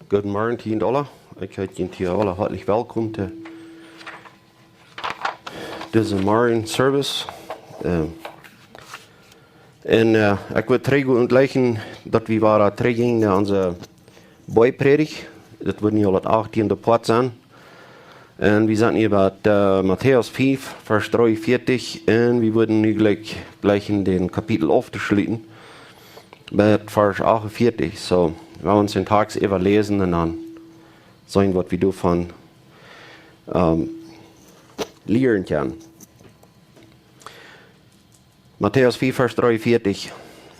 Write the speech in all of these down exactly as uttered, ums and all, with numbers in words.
Gooden Morjen, Tiend Ola. Ekj heet junt hia aula hoatlich welkom to dise Morjen Service. Äh, un, äh, ekj wull trigj gonen un jlikj daut wie wieren trigj jinjen no onse Boajprädicht. Daut wudd nu aul daut achttiende Poat sennen. Un wie sent hia bie, äh, Matäus fief, Varsch dreeunvieetich. Un wie wudden nu jlikj, jlikj en dän Kapitel aufschluten. Bie Varsch achtunvieetich. So, wie woaren ons dän Takjst äwa läsen un dan seenen waut wie doavon, ähm, lieren kjennen. Matäus fief, Varsch dreeunvieetich.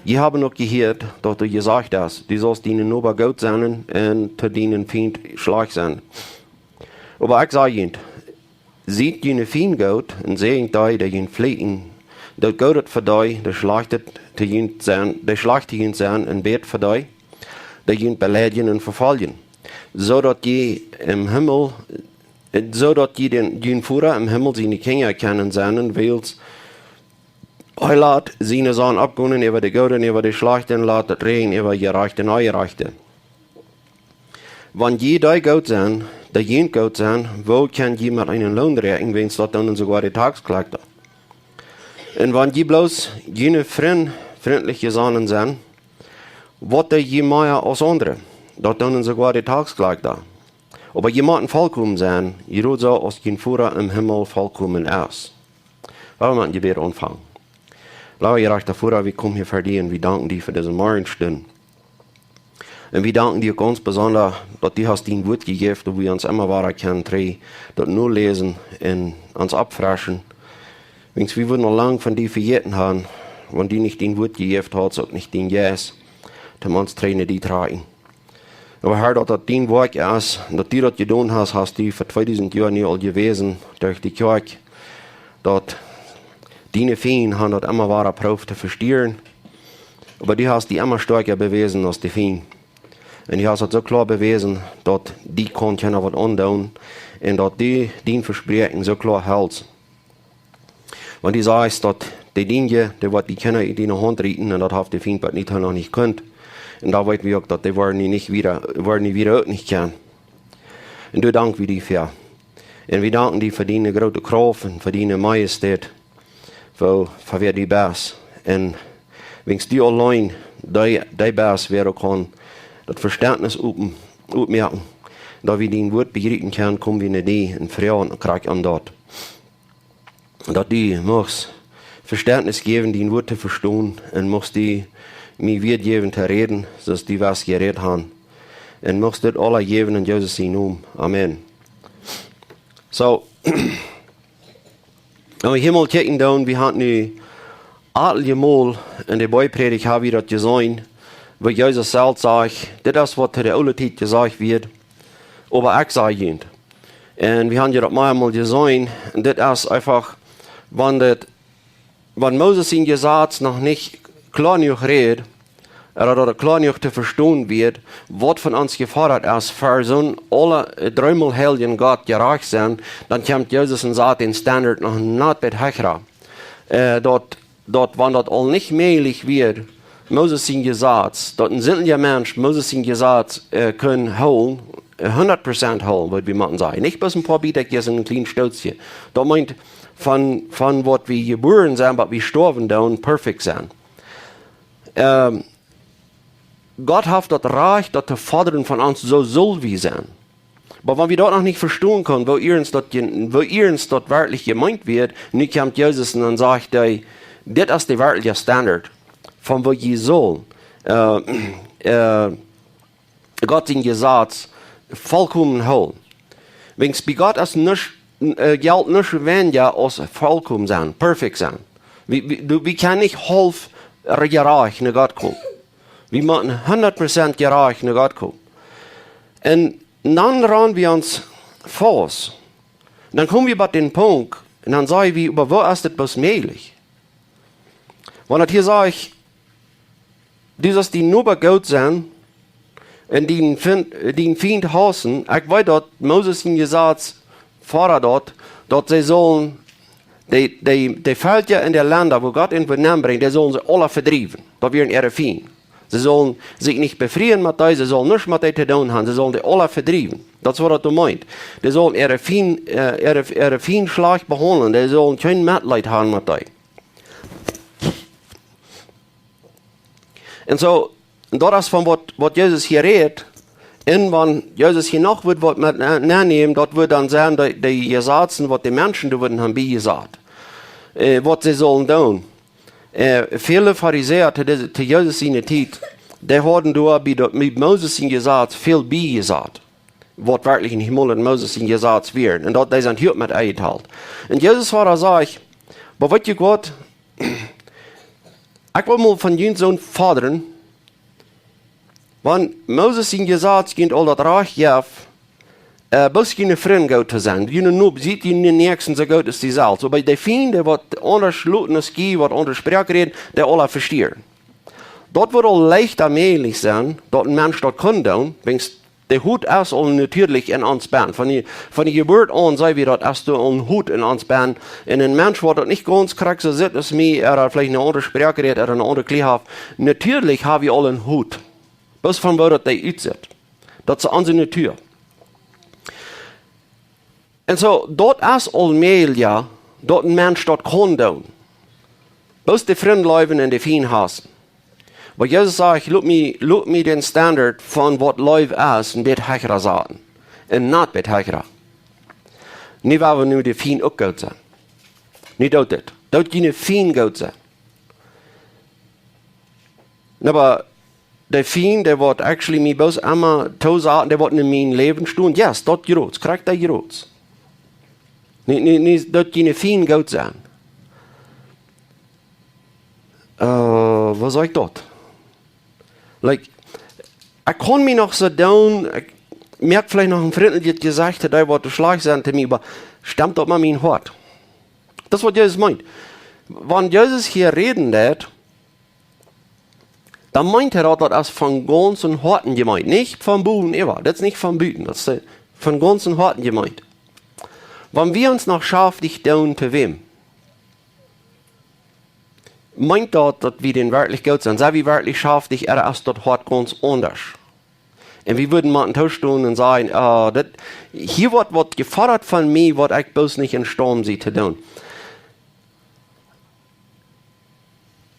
Jie haben uk jehieet, daut jesajcht es: Du saust dienen Noba goot sennen un to dienen Fient schlajcht sennen. Oba ekj saj junt: Siet june Fiend goot un säajent dee, dee junt fluchen. Doot Goodet fa dee, dee schlajcht to junt sent, dee schlajcht to junt sent, un bät fa dee, dee junt beleidjen un vefoljen. Soo daut jie em Himmel, soo daut jie dän, jun Voda em Himmel siene Kjinja kjennen sennen, wiels hee lat siene Sonn oppgonen äwa de Gooden un äwa de Schlajchten, lat daut räajnen äwa Jerajchte un Onjerajchte. Wan jie dee goot sent, dee junt goot sent, woo kjenn jie met eenen Loon räakjnen, wan daut dan soogoa de Taxkjlakjta? Un wan jie bloos june Frind frintlich jesonnen sent, waut doo jie mea aus aundre? Daut dan soogoa de Taxkjlakjta. Oba jie motten volkomen sennen, jrod soo aus jun Voda em Himmel volkomen es. Lot ons met een Jebäd aunfangen. Leewa jerajchta Voda, wie komen hia ver die un wie danken die fa dise Morjenstund. Un wie danken die uk gaunz besonda, daut du hast dien Wuat jejäft, daut wie ons emma wada kjennen trigj daut noläsen un ons oppfreschen. Wiels wie wudden aul lang von die vejäten haben, wan du nich dien Wuat jejäft hast, uk nich dien Jeist, om ons trigj no die to trakjen. Oba Herr, daut daut dien Woakj es, daut du daut jedonen hast, hast du ver tweedusent Joa nu aul jewäsen derch de Kjoakj, daut diene Fiend haben daut emma wada proowt to vestieren. Oba du hast die emma stoakja bewäsen aus de Fiend. Un du hast daut soo kloa bewäsen, daut die kaun kjeena waut aundoonen. Un daut du dien Vespräakjen soo kloa helst. Wan du sajchst, daut dee Dinja, dee waut die kjennen ut diene Haunt rieten, un daut haft de Fiend bat nu too noch nich jekunt. Un doa weet wie uk, daut dee woaren nu nich wieda, woaren nu wieda uk nich kjennen. Un doa dank wie die fa. Un wie danken die fa diene groote Krauft un fa diene Majestät, fa, fa wäa du best. Un wiels du auleen dee, dee best, wäa uk kaun daut Vestentnis open, opmoaken, daut wie dien Wuat bejriepen kjennen, komen wie no die un froagen krakjt om daut. Daut du muchst Vestentnis jäwen, dien Wuat to vestonen, un muchst du mie Wieed jäwen to räden, soo aus du west jerät haben. Un muchst dit aula jäwen en Jesus sienen Nomen. Amen. So, wan wie hia mol kjikjen doonen, wie haben nu aul mol en de Boajprädicht haben wie daut jeseenen, woo Jesus selfst sajcht: Dit es waut to de oole Tiet jesajcht wort, oba ekj saj junt. Un wie haben je daut meamol jeseenen, un dit es eefach, wan dit, wan Moses sien Jesaz noch nich kloa jenuach räd, ooda daut kloa jenuach to vestonen wort, waut von ons jefodat es, ver soon aule, äh, dreemol heiljen Gott jerajcht sennen, dan kjemt Jesus un sajcht dän Standard noch een bät hecha. Äh, daut, daut, wan daut aul nich mäajlich wia, Moses sien Jesaz, daut een sindja Mensch Moses sien Jesaz, äh, kunn hoolen, äh, hundat Prozent hoolen, wudd wie motten sajen. Nich bloos een poa Bät, daut es een kjlien Stootje. Daut meent, von, von waut wie jebuaren sent, bat wie stoawen doonen, perfekt sennen. Ähm, Gott haft daut Rajcht, daut to fodren von ons, soo sull wie sennen. Oba wan wie daut noch nich vestonen kjennen, woo iernst daut je-, woo iernst daut werkjlich jemeent wort, nu kjemt Jesus un dan sajcht hee: Dit es de werkjliche Standard von waut jie sellen, äh, äh, Gott sien Jesaz volkomen hoolen. Wiels bie Gott es nuscht, äh, jelt nuscht weinja aus volkomen sennen, perfekt sennen. Wie, wie, du, wie kjennen nich haulf jerajcht no Gott komen. Wie motten hundat Prozent jerajcht no Gott komen. Un dan rannen wie ons faust. Dan komen wie bie dän Punkt un dan sajen wie: Oba woo es dit bloos mäajlich? Wan daut hia sajcht, du sast dienen Noba goot sennen un dienen Fiend, dienen Fiend haussen, ekj weet daut Moses sien Jesaz fodat daut, daut see sullen de, de, de Velkja un de Lenda, wua Gott an wudd nenbrinjen, dee sullen see aula vedriewen. Daut wieren äare Fiend. See sullen sikj nich befrieen met dee, see sullen nuscht met dee to doonen haben, see sullen dee aula vedriewen. Daut es waut daut meent. Dee sullen äare Fiend, äh, äare, äare Fiend schlajcht behaundlen, dee sullen kjeen Metleet haben met dee. Un soo, daut es von waut, waut Jesus hia rät. Un wan Jesus hia noch wudd waut met, äh, nennämen, daut wudd dan sennen dee, dee Jesazen, waut de Menschen doa wudden haben biejesat. Äh, waut see sullen doonen. Äh, väle Farisäa to dise, to Jesus siene Tiet, dee hauden doa bie daut, bie Moses sien Jesaz väl biejesat, waut werkjlich nich mol en Moses sien Jesaz wia. Un daut, dee sent hia met enjetalt. Un Jesus wada sajcht: "Oba weet jie waut? Ekj well mol von junt soont fodren, wan Moses sien Jesaz junt aul daut Rajcht jeef, äh, bloos june Frind goot to sennen. June Nob-, siet june Näakjsten soo goot aus die selfst. Oba dee Fiend, waut aundasch loten aus jie, waut aundre Sproak räden, dee aula vestieren." Daut wudd aul leicht mäajlich sennen, daut een Mensch daut kunn doonen, wiels de Hot es aul natieedlich en ons bennen. Von de, von de Jeburt aun sent wie daut, es doa aul een Hot en ons bennen. Un een Mensch, waut daut nich gaunz krakjt soo sitt aus mie, ooda veleicht eene aundre Sproak rät, ooda eene aundre Kjleet haft, natieedlich hab wie aul een Hot. Bloos von woo daut dee utsitt. Daut es onse Natua. Un soo, daut es aul mäajlich, daut een Mensch daut kaun doonen. Bloos de Frind leewen un de Fiend hausen. Oba Jesus sajcht: "Lot mie, lot mie dän Standard von waut Leew es een bät hechra saten. Un noch een bät hechra. Nu woa wie nu de Fiend uk goot sennen. Nu doot dit. Doot june Fiend goot sennen." Oba de Fiend, dee woat actually mie bloos emma toosaten, dee woat en mien Läwen stonen. Yes, daut jrod, krakjt daut jrod. Nich, nich, nich daut june Fiend goot sennen. Äh, waut saj ekj daut? Like, ekj kaun mie noch soo doonen, ekj moak veleicht noch een frintlichet Jesecht, dee waut schlajcht sent to mie, oba stemt daut met mien Hoat? Daut es waut Jesus meent. Wan Jesus hia räden deed, dan meent hee daut, daut es von gaunzem Hoaten jemeent. Nich von bowen äwa. Daut es nich von buten. Daut es, äh, von gaunzem Hoaten jemeent. Wan wie ons noch schaftich doonen to wäm, meent daut, daut wie dän werkjlich goot sent? Sent wie werkjlich schaftich, ooda es daut Hoat gaunz aundasch? Un wie wudden motten toostonen un sajen: "Ah, daut, hia woat waut jefodat von mie, waut ekj bloos nich emstaund sie to doonen."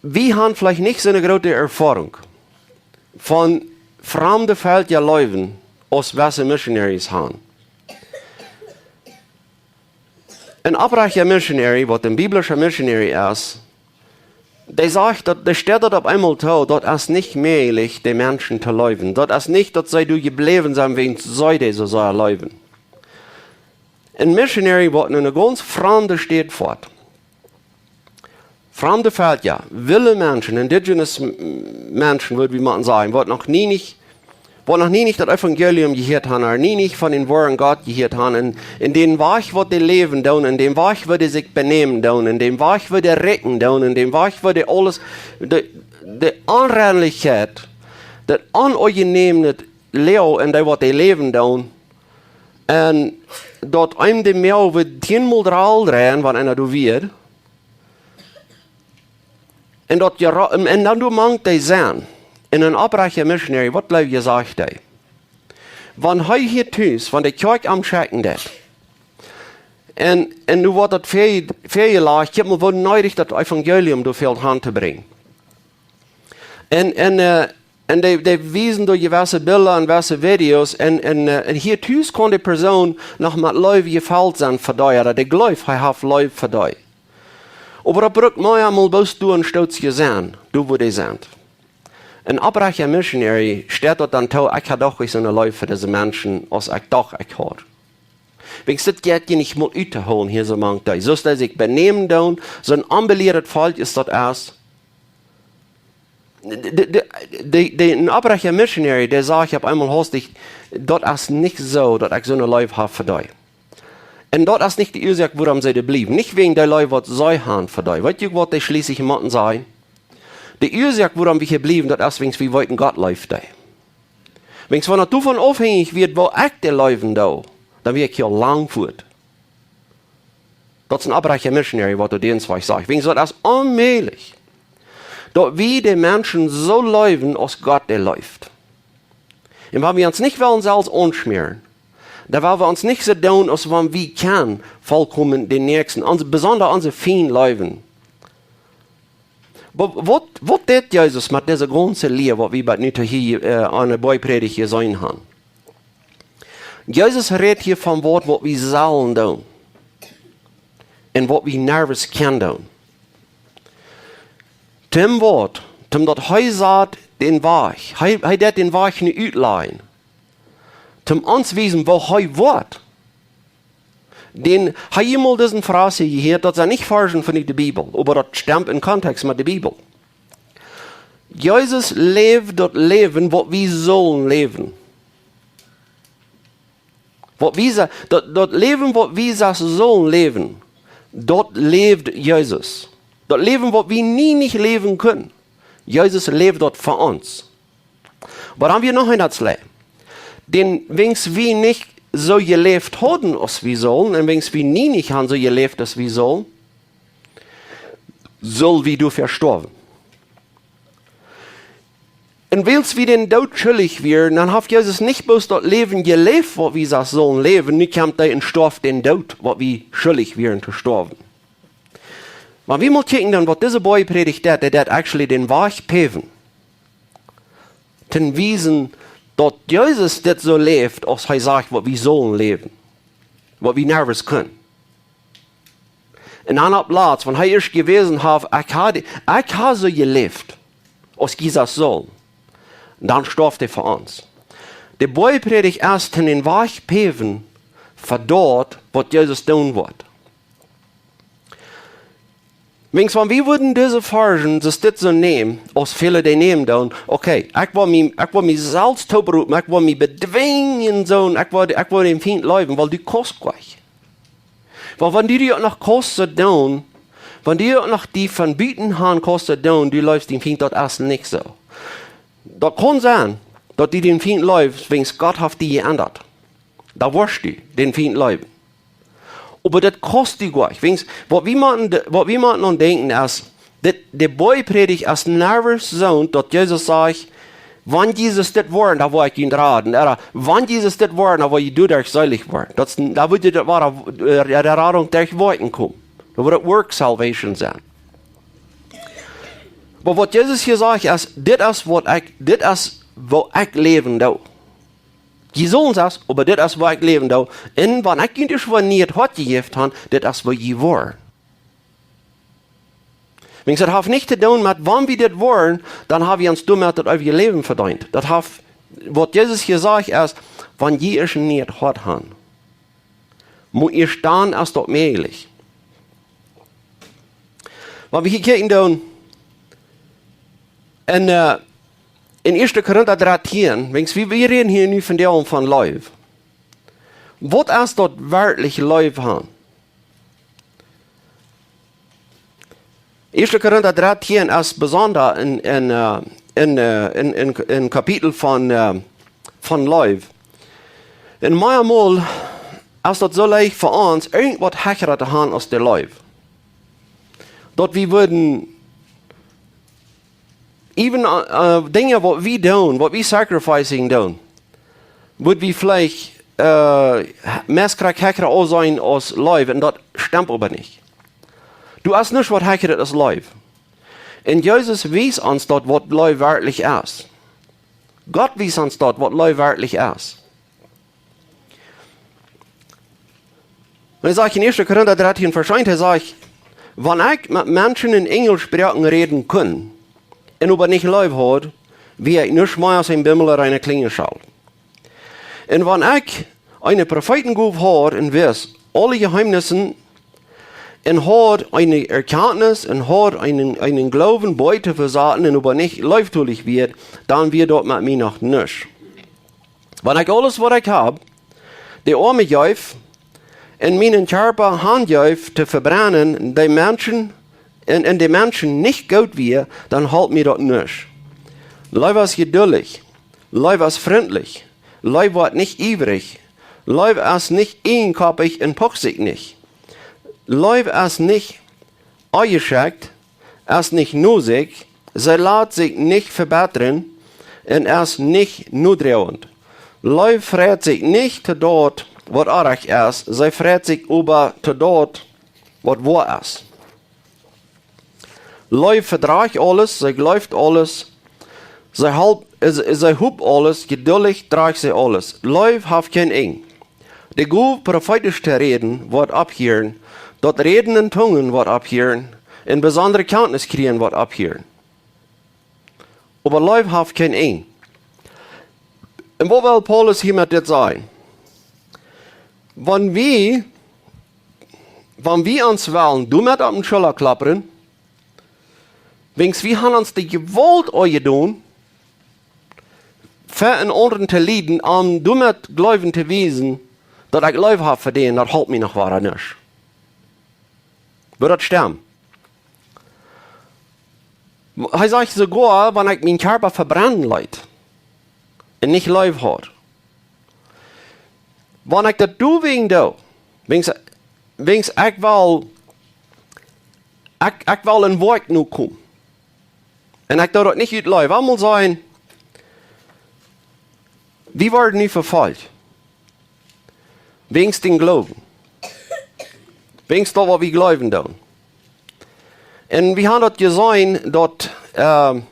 Wie haben veleicht nich soone groote Erfoarunk von framde Velkja leewen aus wesse Missionaries haben. Een oprajchta Missionary, waut een biblischa Missionary es, dee sajcht daut, dee steit daut opp eemol too, daut es nich mäajlich, de Menschen to leewen. Daut es nich, daut see doa jebläwen sent, wiels see dee soo sea leewen. Een Missionary, waut en eene gaunz framde Staut foat. Framde Velkja, wille Menschen, indigenous m-, m-, Menschen, wudd wie motten sajen, waut noch nie nich, waut noch nie nich daut Evangelium jehieet haben, ooda nie nich von dän woaren Gott jehieet haben, en, en dän Wajch, waut dee läwen doonen, en dän Wajch, woo dee sikj benämen doonen, en dän Wajch, woo dee rieekjen doonen, en dän Wajch, woo dee aules, de, de Onreinlichkjeit, daut onanjenäme Läwen, en dee waut dee läwen doonen, un daut eenem de Moag wudd tieenmol dreihundat dreien, wan eena doa wia. Un daut je ra-, un, un dan doa mank dee sent. Un een oprajchta Missionary, waut jleew jie, sajcht hee? Wan hee hia tus, wan de Kjoakj am schekjen deed. Un, un nu woat daut väl, väl jelajcht, ekj hab mau waut needich daut Evangelium doa väl han to brinjen. Un, un, äh, un dee, dee wiesen doa jewesse Bilda un jewesse Videos. Un, un, äh, un hia tus kaun de Persoon noch met Leew jefelt sennen fa dee, ooda dee jleeft, hee haft Leew fa dee. Oba daut brukt mau eemol bloos doa een Stootje sennen, doa woo dee sent. Een oprajchta Missionary steit daut dan too: "Ekj hab doch nich soone Leew fa dise Menschen, aus ekj docht ekj haud." Wiels daut jeit je nich mol ut to hoolen hia soo mank dee. Soo aus dee sikj benämen doonen, soon onbelieet Volkj aus daut es. De, de, de, de, een oprajchta Missionary, dee sajcht opp eemol hastich: "Daut es nich soo, daut ekj soone Leew hab fa dee." Un daut es nich de Uasoak, wuarom see doa bliewen. Nich wäajen de Leew, waut see haben fa dee. Weet jie, waut dee schlieslich motten sajen? De Uasoak, wuarom wie hia bliewen, daut es, wiels wie weeten, Gott leeft dee. Wiels wan daut doavon aufhenjich wia, woo ekj dee leewen doo, dan wia ekj hia lang fuat. Daut es een oprajchta Missionary, waut doa dän Wajch sajcht. Wiels daut es onmäajlich. daut wie de Menschen soo leewen aus Gott dee leeft. Un wan wie ons nich wellen selfst aunschmäaren, dan woa wie ons nich soo doonen aus wan wie kjennen volkomen dän Näakjsten, ons, besonda onse Fiend leewen. Wa-, waut, waut deed Jesus met dise gaunze Lia, waut wie bat nu hia, äh, aun de Boajprädicht jeseenen haben? Jesus rät hia von waut, waut wie sellen doonen un waut wie nuscht kjennen doonen. Toom waut, toom daut hee sajcht dän Wajch, hee, hee deed dän Wajch nu utlajen, toom ons wiesen, woo hee woat. Dan hab jie mol dise Varsch jehieet, daut sent nich Varschen von de Bibel, oba daut stemt em Kontext met de Bibel. Jesus läwd daut Läwen, waut wie sellen läwen. Waut wie sa-, daut, daut Läwen, waut wie selfst sellen läwen, daut läwd Jesus. Daut Läwen, waut wie nie nich läwen kunnen, Jesus läwd daut fa ons. Oba dan wia noch een Deel. Dan, wiels wie nich soo jeläft hauden aus wie sellen, un wiels wie nie nich haben soo jeläft aus wie sellen, sull wie doafäa stoawen. Un wiels wie dän Doot schuldich wieren, dan haft Jesus nich bloos daut Läwen jeläft, waut wie selfst sellen läwen, nu kjemt hee un stoaft dän Doot, waut wie schuldich wieren to stoawen. Oba wie motten kjikjen dan, waut dise Boajprädicht deed, dee deed actually dän Wajch päwen. Toom wiesen, daut Jesus dit soo läwd, aus hee sajcht, waut wie sellen läwen. Waut wie nuscht kunnen. Un dan opp latst, wan hee ieescht jewäsen haft, ekj hab, ekj hab soo jeläft, aus Jesus saul, dan stoaft hee fa ons. De Boajprädicht es toom dän Wajch päwen fa daut, waut Jesus doonen woat. Wiels wan wie wudden dise Varschen, soo dit soo nämen, aus väle dee nämen doonen, okay, ekj well mie, ekj well mie selfst toopropen, ekj well mie bedwinjen soo, ekj well, ekj well dän Fiend leewen, wiels du kaust nich. Oba wan du die uk noch kaust soo doonen, wan du uk noch die von buten han kaust soo doonen, du leefst dän Fiend, daut es nich soo. Daut kaun sennen, daut du dän Fiend leefst, wiels Gott haft die jeendat. Dan woascht du dän Fiend leewen. Oba daut kaust du nich. Wiels, waut wie motten, waut wie motten aun denkjen es, dit, de Boajprädicht es nuscht soo, daut Jesus sajcht, wan Jesus dit woat, dan woa ekj junt raden. Ooda, wan Jesus dit woat, dan woa jie doaderch seelich woaren. Daut es, dan woat daut woare, äh, de Radunk derch Woakjen komen. Dan woat daut work salvation sennen. Oba waut Jesus hia sajcht es, dit es waut ekj, dit es waut ekj läwen doo. Jie sellen sajen, oba dit es waut ekj läwen doo. Un wan ekj junt ieescht waut Nieet jejäft hab, dit es waut jie woaren. Wiels daut haft nich to doonen met wan wie dit woaren, dan hab wie ons doamet daut eewje Läwen vedeent. Daut haft, waut Jesus hia sajcht es, wan jie ieescht Nieet haben, mott ieescht dan es daut mäajlich. Wan wie hia kjikjen doonen, en, äh, en Ieeschte Korinta dartieen, wiels wie, wie räden hia nu von de Aun von Leew. Waut es daut werkjlich Leew haben? Ieeschte Korinta dartieen es besonda en, en, äh, en, äh, en, en, en Kapitel von, äh, von Leew. Un meamol es daut soo leicht fa ons, irjentwaut hechra to haben aus de Leew. Daut wie wudden even, äh, äh, Dinja waut wie doonen, waut wie sacrificing doonen, wudd wie veleicht, äh, mea krakjt hechra aunseenen aus Leew, un daut stemt oba nich. Du hast nuscht waut hechret aus Leew. Un Jesus wiest ons daut, waut Leew werkjlich es. Gott wiest ons daut, waut Leew werkjlich es. Un hee sajcht en Ieeschte Korinta dartieen Varsch eent, hee sajcht, wan ekj met Menschen en Enjelsproaken räden kunn, un oba nich Leew haud, wia ekj nuscht mea aus een Bimmel ooda eene Klinjaschal. Un wan ekj eene Profeetengoow haud un wist aule Jeheemnissen, un haud eene Erkjantnis, un haud eenen, eenen Gloowen boajch to vesaten, un oba nich leeftolich wia, dan wia daut met mie noch nuscht. Wan ekj aules waut ekj hab, de Oame jeef, un mienen Kjarpa hanjeef to vebrennen, de Menschen, un, un de Menschen nich goot wia, dan holp mie daut nuscht. Leew es jeduldich, Leew es frintlich, Leew woat nich iewrich, Leew es nich ieejenkoppich un pucht sikj nich. Leew es nich onjeschekjt, es nich nosich, See lat sikj nich vebittren un es nich nodroagent. Leew freit sikj nich to daut, waut oajch es, see freit sikj oba to daut, waut woa es. Leew vedrajcht aules, see jleeft aules, see, halp, see, see hopt aules, jeduldich dracht see aules. Leew haft kjeen Enj. De Gow profeetisch to räden woat opphieren, daut Räden en Tungen woat opphieren, un besondre Kjantnis kjrieen woat opphieren. Oba Leew haft kjeen Enj. Un waut well Paulus hia met dit sajen? Wan wie, wan wie ons wellen doamet opp de Schulla klappren, wiels wie haben ons de Jewault aunjedonen, fa eenen aundren to lieden, om doamet jleewen to wiesen, daut ekj Leew hab fa dän, daut halpt mie noch wada nich. Wudd daut stemmen? Hee sajcht soogoa, wan ekj mienen Kjarpa vebrennen leet un nich Leew haud. Wan ekj daut doawäajen doo, wiels, wiels ekj well, ekj, ekj well een Woakj nokomen. Un ekj doo daut nich ut Leew. Well mol sajen, wie woaren nu vefolcht. Wäajen dän Gloowen. Wäajen daut, waut wie jleewen doonen. Un wie haben daut jeseenen, daut, ähm,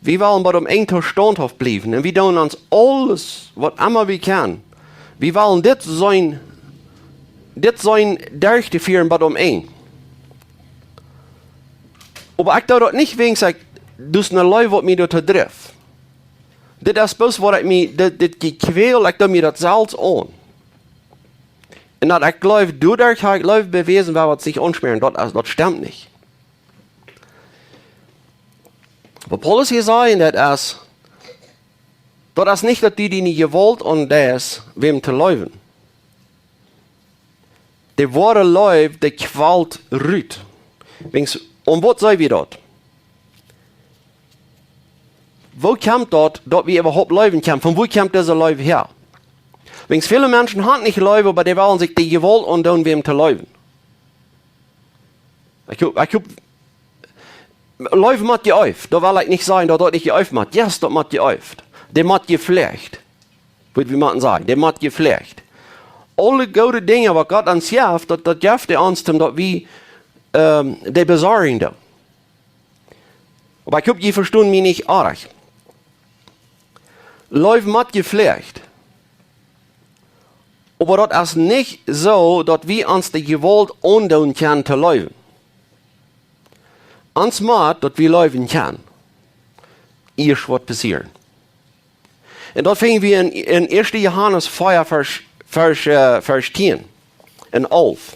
wie wellen bie däm Enj standhauft bliewen. Un wie doonen ons aules, waut emma wie kjennen. Wie wellen dit sennen, dit sennen derchtofieren bie däm Enj. Oba ekj doo daut nich wäajen ekj, daut es eene Leew, waut mie doatoo drift. Dit es bloos, waut ekj mie, dit, dit Jekwäl, ekj doo mie daut selfst aun. Un daut ekj jleew, doaderch hab ekj Leew bewäsen, well wie ons nich aunschmäaren. Daut es, daut stemt nich. Waut Paulus hia sajcht, daut es, daut es nich, daut du die de Jewault aundeist, wäm to leewen. De woare Leew, dee kwalt rut. Wiels, un waut saj wie doa? Woo kjemt daut, daut wie äwahaupt leewen kjennen? Von wua kjemt dise Leew häa? Wiels väle Menschen haben nich Leew, oba dee wellen sikj de Jewault aundoonen, wäm to leewen. Ekj hop, ekj hop, Leew mott jeeeft. Daut well ekj nich sajen, daut daut nich jeeeft mott. Yes, daut mott jeeeft. Dee mott jeflajcht. Waut wie motten sajen, dee mott jeflajcht. Aule goode Dinja, waut Gott ons jeft, daut, daut jeft hee ons, om daut wie, ähm, dee besorjen doonen. Oba ekj hop, jie vestonen mie nich oajch. Leew mott jeflajcht. Oba daut es nich soo, daut wie ons de Jewault aundoonen kjennen to leewen. Ons mott, daut wie leewen kjennen. Ieescht waut passieren. Un daut finj wie en, en ieeschte Johanes vea, Varsch, Varsch, äh, Varsch tieen un alf.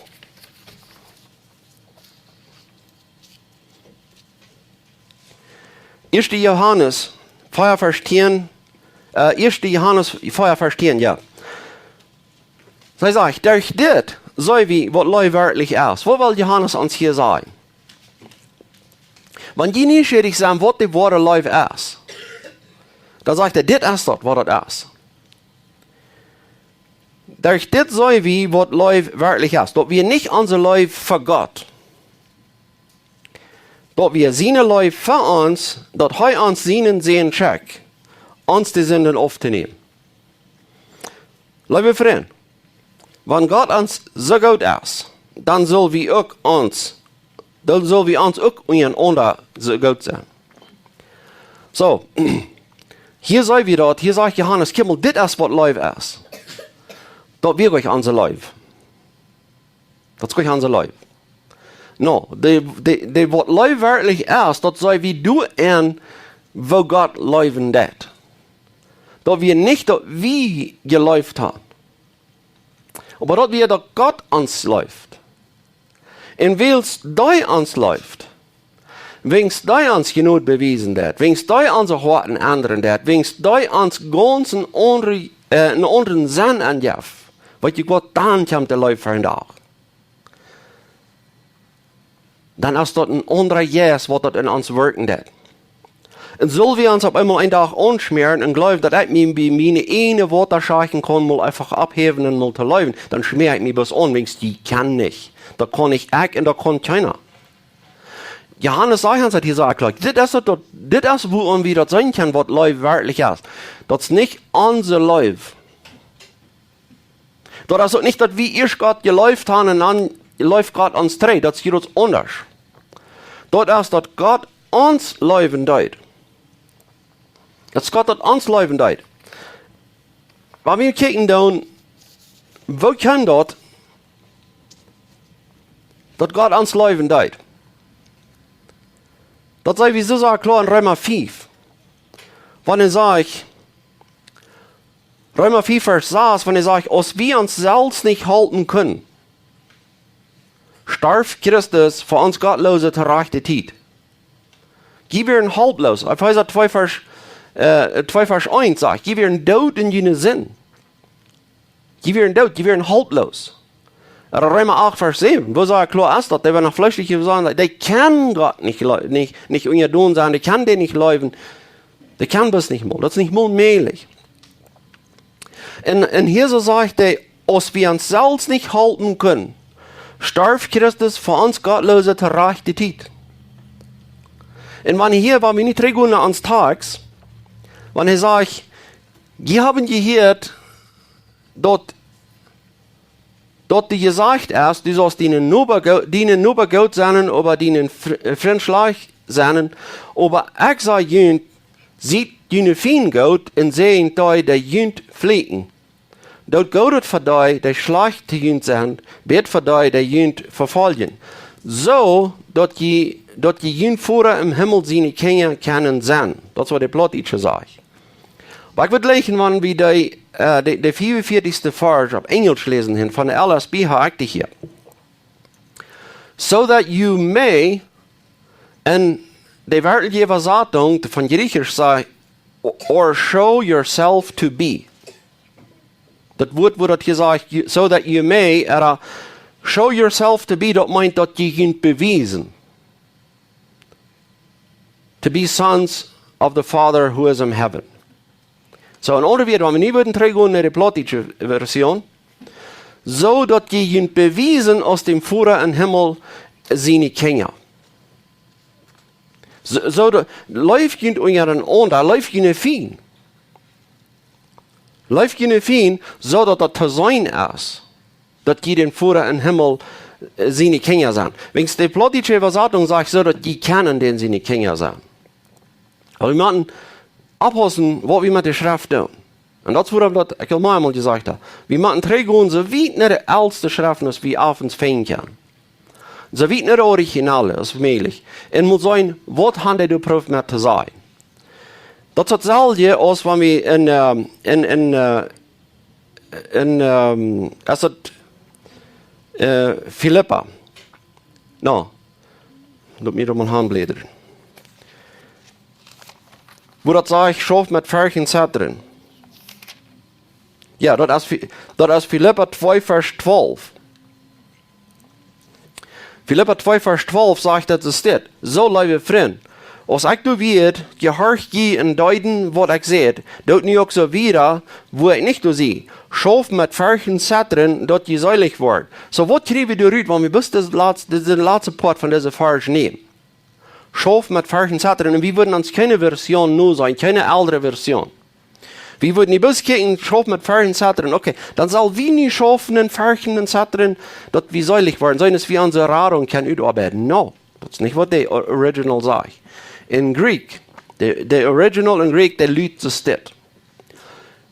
Ieeschte Johanes vea, Varsch tieen, äh, ieeschte Johanes vea, Varsch tieen, jo. See sajcht, derch dit seenen wie, waut Leew werkjlich es. Waut well Johanes ons hia sajen? Wan jie nieschierich sent, waut de woare Leew es, dan sajcht hee, dit es daut, waut daut es. Derch dit seenen wie, waut Leew werkjlich es. Daut wie nich onse Leew fa Gott, daut wie siene Leew fa ons, daut hee ons sienen Sän schekjt, ons de Sinden auftonämen. Leewe Frind, wan Gott ons soo goot es, dan sell wie uk ons, dan sell wie ons uk unjarenaunda soo goot sennen. Soo, hia seenen wie daut, hia sajcht Johanes, kjikj mol, dit es waut Leew es. Daut wie uk onse Leew. Daut es nich onse Leew. No, de, de, de waut Leew werkjlich es, daut seenen wie doa enn, woo Gott leewen deit. Daut wie nich, daut wie jeleeft haben. Oba daut wie, daut Gott ons leeft. Un wiels dee ons leeft, wiels dee ons Jnod bewiesen deit, wiels dee onse Hoaten endren deit, wiels dee ons gaunz een aundre, äh, een aundren Senn aunjeft, weet jie waut, dan kjemt de Leew fa een Dach. Dan es daut een aundra Jeist, waut daut enn ons wirkjen deit. Un sell wie ons opp eemol een Dach aunschmäaren un jleewen, daut ekj mie bie miene ieejne Wotaschachen kaun mol eefach oppheewen un mol to leewen, dan schmäa ekj mie bloos aun, wiels jie kjennen nich. Daut kaun nich ekj un daut kaun kjeena. Johanes sajcht ons daut hia soo kloa. Dit es daut, daut, dit es woo wie daut seenen kjennen, waut Leew werkjlich es. Daut es nich onse Leew. Daut es uk nich daut wie ieescht Gott jeleeft haben un dan leeft Gott ons trigj. Daut es hia aundasch. Daut es daut Gott ons leewen deed. Daut es Gott daut ons leewen deed. Wan wie kjikjen dan, woo kjemt daut, daut Gott ons leewen deed? Daut seenen wie soo kloa en Reema fief. Wan hee sajcht, Reema fief Varsch sas, wan hee sajcht, aus wie ons selfst nich halpen kunnen, storf Christus fa ons Gottloose to rajchte Tiet. Jie wieren halploos. Efeesa twee Varsch, äh, twee Varsch eent sajcht, jie wieren doot en june Sind. Jie wieren doot, jie wieren halploos. Ooda Reema acht Varsch säwen, woo soo kloa es daut, dee wieren noch fleeschlich jeseenen, dee kjennen Gott nich, leu- nich, nich unjadon sennen, dee kjennen dän nich leewen, dee kjennen bloos nich mol, daut es nich mol mäajlich. Un, un hia soo sajcht hee, aus wie ons selfst nich halpen kunnen, storf Christus fa ons Gottloose to rajchte Tiet. Un wan hia, wan wie nu trigjgonen no ons Tekst, wan hee sajcht, jie haben jehieet, daut, daut die jesajcht es, du saust dienen Noba go-, dienen Noba goot sennen, oba dienen Fr-, äh, Frint schlajcht sennen, oba ekj saj junt, siet june Fiend goot un säajent dee, dee junt fluchen. Doot Goodet fa dee, dee schlajcht to junt sent, bät fa dee, dee junt vefoljen. Soo daut jie, daut jie jun Voda em Himmel siene Kjinja kjennen sennen. Daut es waut de Plautdietsche sajcht. Oba ekj wudd jleichen, wan wie de, äh, de, de fiefunvieetichste Varsch opp Enjelsch läsen, hia von de L S B hab ekj dee hia. So that you may, un de werkjliche Äwasatunk von Jriechisch sajcht, or show yourself to be. Daut Wuat, woo daut hia sajcht, you- so that you may, ooda show yourself to be, daut meent daut jie junt bewiesen. To be sons of the Father who is in heaven. Soo, en aundre Wieed, wan wie nu wudden trigjgonen no de plautdietsche Version, soo daut jie junt bewiesen aus däm Voda em Himmel siene Kjinja. Soo, soo daut, leeft junt unjarenaunda, leeft june Fiend. Leeft june Fiend, soo daut daut to seenen es, daut jie däm Voda em Himmel, äh, siene Kjinja sent. Wäajens de plautdietsche Äwasatunk sajcht, soo daut jie kjennen dän siene Kjinja sennen. Oba wie motten oppaussen, waut wie met de Schreft doonen. Un daut es wuarom daut ekj aul meamol jesajcht hab. Wie motten trigjgonen, soo wiet no de elste Schreft aus wie ons finjen kjennen. Soo wiet no de Originale aus mäajlich. Un mol seenen, waut haben dee doa proowt met to sajen. Daut es daut selwje aus wan wie en, ähm, en, en, äh, en, ähm, es daut, äh, Filippa. No, lot mie daut mol aunbläden. Woo daut sajcht, schauft met Fercht un Zettren. Jo, daut es Fi-, daut es Filippa twee Varsch twalf. Filippa twee Varsch twalf sajcht daut es dit. Soo, leewe Frind, aus ekj doa wia, jehorcht jie un deeden waut ekj säd, doot nu uk soo wieda, wua ekj nich doa sie. Schauft met Fercht un Zettren, daut jie seelich woaren. Soo, waut kjrie wie doa rut, wan wie bloos dän latsten, dän latsten Poat von dise Varsch nämen? Schauft met Fercht un Zettren. Un wie wudden ons kjeene Version noseenen, kjeene aundre Version. Wie wudden nich bloos kjikjen, schauft met Fercht un Zettren. Okay, dan sell wie nu schaufen en Fercht un Zettren, daut wie seelich woaren, seenen aus wie onse Radunk kjennen utoabeiden. No, daut es nich waut de o-, Original sajcht. En Greek, de, de Original en Greek, dee lut soo dit.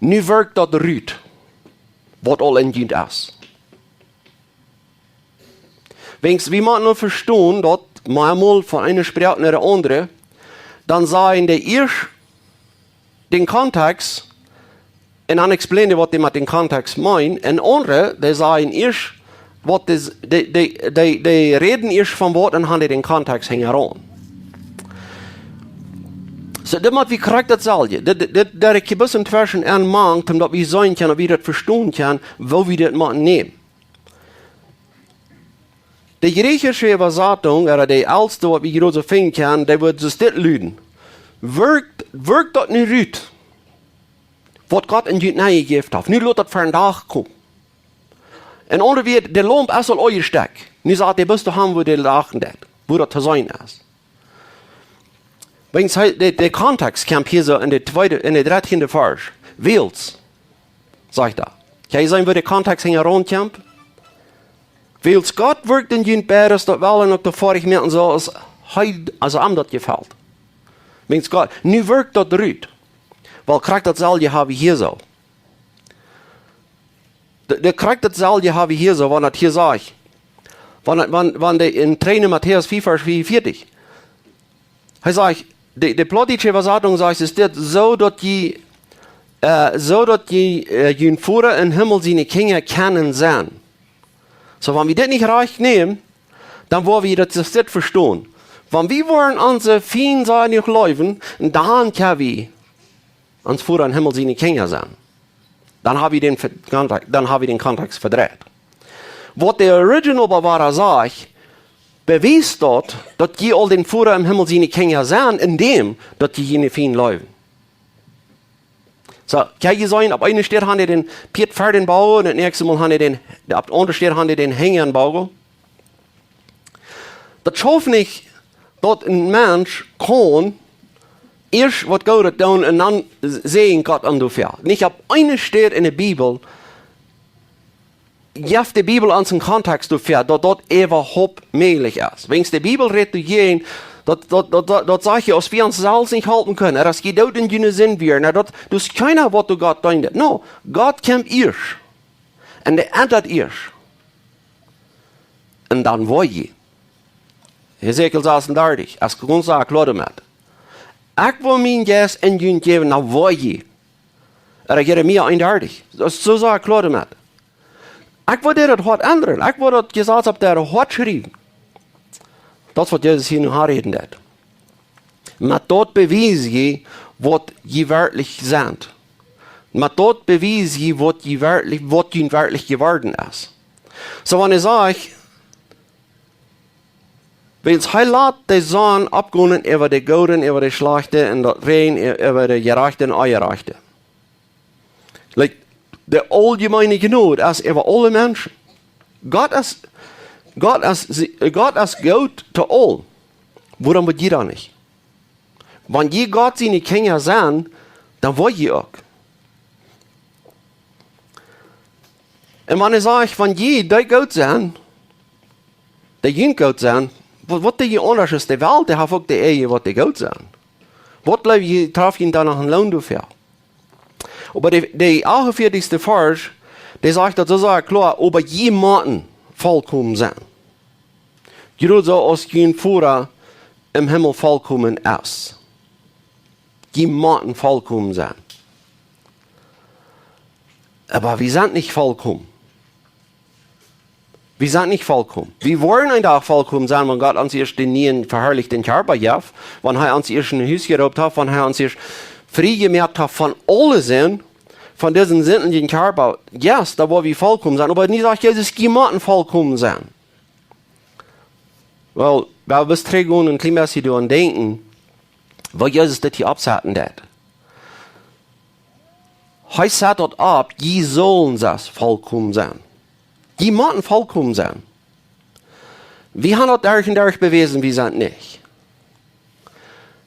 Nu werkjt daut rut, waut aul en junt es. Wäajens, wie motten nu vestonen, daut mau mol von eene Sproak no de aundre, dan sajen dee ieescht dän Kontext, un dan explainen dee, waut dee met dän Kontext meenen, un aundre, dee sajen ieescht, waut is, dee, dee, dee, dee räden ieescht von waut un haben dee dän Kontext hinjaraun. Soo, dit mott wie krakjt daut selwje. Dit, dit, dit, daut ekj bloos en tweschen aunmoak, om daut wie seenen kjennen, daut wie daut vestonen kjennen, woo wie dit motten nämen. De jriechische Äwasatunk, ooda de elste, waut wie hia soo finjen kjennen, dee wudd soo dit luden. Werkjt, werkjt daut nu rut, waut Gott en junt nenjejäft haft. Nu lot daut vondoag komen. En aundre Wieed, de Laump es aul aunjestekjt. Nu saul dee bloos doa haben, wua dee lachen deit, wua daut to seenen es. Wiels hee, de, de Kontext kjemt hia soo en de tweede, en de dartieende Varsch. Wiels, sajcht hee. Kjenn jie seenen, woo de Kontext hia raunkjemt? Wiels Gott wirkjt en junt beides, daut Wellen uk daut foadich moaken saul, aus hee, aus am daut jefelt. Wiels Gott, nu wirkjt daut rut. Wiels krakjt daut selwje hab wie hia soo. De, de krakjt daut selwje hab wie hia soo, wan daut hia sajcht. Wan, wan, wan de en dree Matäus vea Varsch veeaunvieetich. Hee sajcht, de, de plautdietsche Äwasatunk sajcht, es dit: "Soo daut jie, äh, soo daut jie, äh, jun Voda em Himmel siene Kjinja kjennen sennen." Soo, wan wie dit nich rajcht nämen, dan woa wie daut, daut dit vestonen. Wan wie woaren onse Fiend soo leewen, dan kjenn wie ons Voda em Himmel siene Kjinja sennen. Dan hab wie dän Ve-, Kontext, dan hab wie dän Kontext vedreit. Waut de Original Bibel sajcht, bewiest daut, daut jie aul dän Voda em Himmel siene Kjinja sent, endäm daut jie june Fiend leewen. Soo, kjenn jie seenen, opp eene Städ haben dee dän Pieet ver dän Boagen, un daut näakjste Mol haben dee dän, opp de aundre Städ haben dee dän hinja dän Boagen. Daut schauft nich, daut een Mensch kaun ieescht waut Goodet doonen un dan säajent Gott am doafäa. Nich opp eene Städ en de Bibel jeft de Bibel ons een Kontext doafäa, daut daut äwahaupt mäajlich es. Wiels de Bibel rät doajäajen, daut, daut, daut, daut, daut sajcht hee, aus wie ons selfst nich halpen kjennen, aus jie doot en june Sind wieren, na, daut, daut es kjeena, waut doa Gott deent. No, Gott kjemt ieescht. Un hee endat ieescht. Un dan woa jie. Hesekiel sasendartich, es gaunz kloa doamet. Ekj woa mienen Jeist en junt jäwen, dan woa jie. Ooda Jeremia eenundartich, daut es soo kloa doamet. Ekj woa die daut Hoat endren. Ekj woa daut Jesaz opp dien Hoat schriewen. Daut es, waut Jesus hia nu aunräden deed. Met daut bewies jie, waut jie werkjlich sent. Met daut bewies jie, waut jie werkjlich, waut jie werkjlich jeworden es. Soo, wan hee sajcht, wiels hee lat de Sonn oppgonen äwa de Goode, äwa de Schlajchte, un daut Räajen ä-, äwa de Jerajchte un Onjerajchte. Like, de auljemeene Jnod es äwa aule Menschen. Gott es, Gott es, Gott es goot to aul. Wuarom woa jie dan nich? Wan jie Gott siene Kjinja sent, dan woa jie uk. Un wan hee sajcht, wan jie dee goot sent, dee junt goot sent, waut, waut dee aundasch es, de Welt, dee haft uk de Ea, waut dee goot sent. Waut jleew jie, traft jie dan noch een Loon doafäa? Oba de, de achtunvieetichste Varsch, dee sajcht daut soo kloa, oba jie motten volkomen sennen. Jie soo aus jun Voda em Himmel volkomen es. Jie motten volkomen sennen. Oba wie sent nich volkomen. Wie sent nich volkomen. Wie woaren een Dach volkomen sennen, wan Gott ons ieescht dän nieen veharlichten Kjarpa jeft, wan hee ons ieescht en Hus jeroopt haft, wan hee ons ieescht frie jemoakt haft von aule Sind, von disen sindjen Kjarpa. Yes, dan woa wie volkomen sennen. Oba nu sajcht Jesus, jie motten volkomen sennen. Well, wie wellen bloos trigjgonen un een kjlien bät doaraun denkjen, waut Jesus dit hia oppsaten deed. Hee sat daut opp, jie sellen selfst volkomen sennen. Jie motten volkomen sennen. Wie haben daut derch un derch bewäsen, wie sent nich.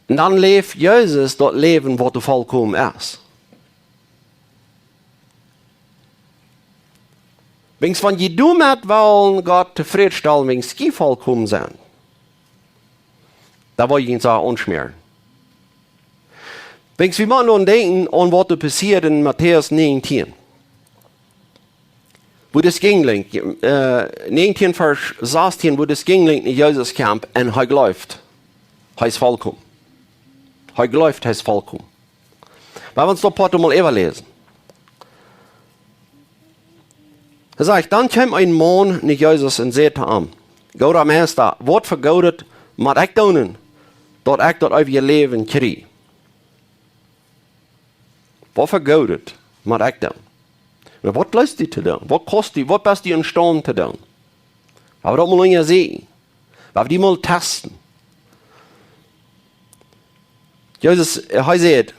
Un dan läft Jesus daut Läwen, waut volkomen es. Wiels wan jie doamet wellen Gott tofrädstalen, wiels jie volkomen sent, dan woa jie junt soo aunschmäaren. Wiels wie motten aun denkjen, aun waut doa passieed en Matäus näajentieen. Woo daut Jinjlingk, äh, näajentieen Varsch sastieen, woo daut Jinjlingk no Jesus kjemt un hee jleeft, hee es volkomen. Hee jleeft, hee es volkomen. Lot ons daut Poat mol äwaläsen. Hee sajcht, dan kjeem een Maun no Jesus un säd to am: "Gooda Meista, waut fa Goodet mott ekj doonen, daut ekj daut eewje Läwen kjrie?" Waut fa Goodet mott ekj doonen? Un waut leist du to doonen? Waut kost du? Waut best du emstaund to doonen? Lot ons daut mol unjaseenen. Lot ons daut mol testen. Jesus, äh, hee sajcht: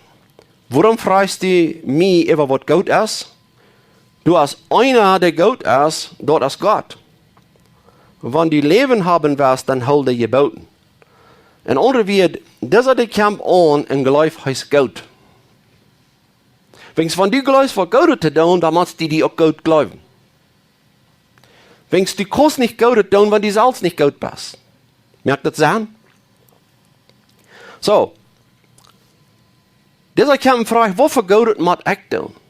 "Wuarom frajchst du mie äwa waut goot es? Doa es eena, dee goot es, daut es Gott. Wan du Läwen haben west, dan hool de Jeboten." En aundre Wieed, disa dee kjemt aun un jleeft hee es goot. Wiels wan du jleefst waut Goodet to doonen, dan mott dee die uk goot jleewen. Wiels du kaust nich Goodet doonen, wan du selfst nich goot best. Moakt daut Senn? Soo, disa kjemt un froacht, waut fa Goodet mott ekj doonen?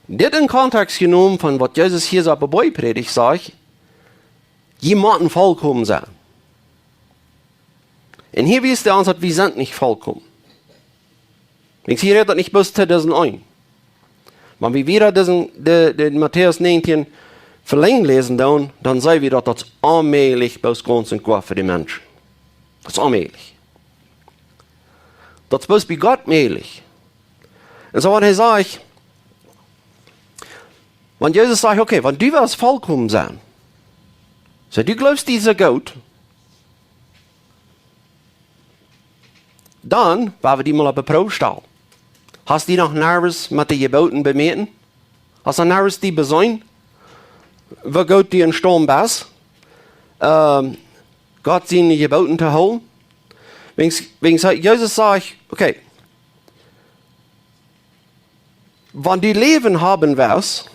Dit en Kontext jenomen von waut Jesus hia soo opp de Boajprädicht sajcht, jie motten volkomen sennen. Un hia wiest hee ons, daut wie sent nich volkomen. Wiels hia rät daut nich bloos to disen eenen. Wan wie wieda disen, de, de Matäus näajentieen velenjd läsen doonen, dan seenen wie daut daut es onmäajlich bloos gaunz un goa fa de Menschen. Daut es onmäajlich. Daut es bloos bie Gott mäajlich. Un soo wan hee sajcht, wan Jesus sajcht, okay, wan du west volkomen sennen, soo du jleefst die soo goot, dan woa wie die mol opp de Proow stalen. Hast du noch nuscht met de Jeboten bemoakt? Hast du nuscht die besonnen, woo goot du em Staum best, ähm, Gott siene Jeboten to hoolen? Wiels, wiels hee, Jesus sajcht, okay, wan du Läwen haben west,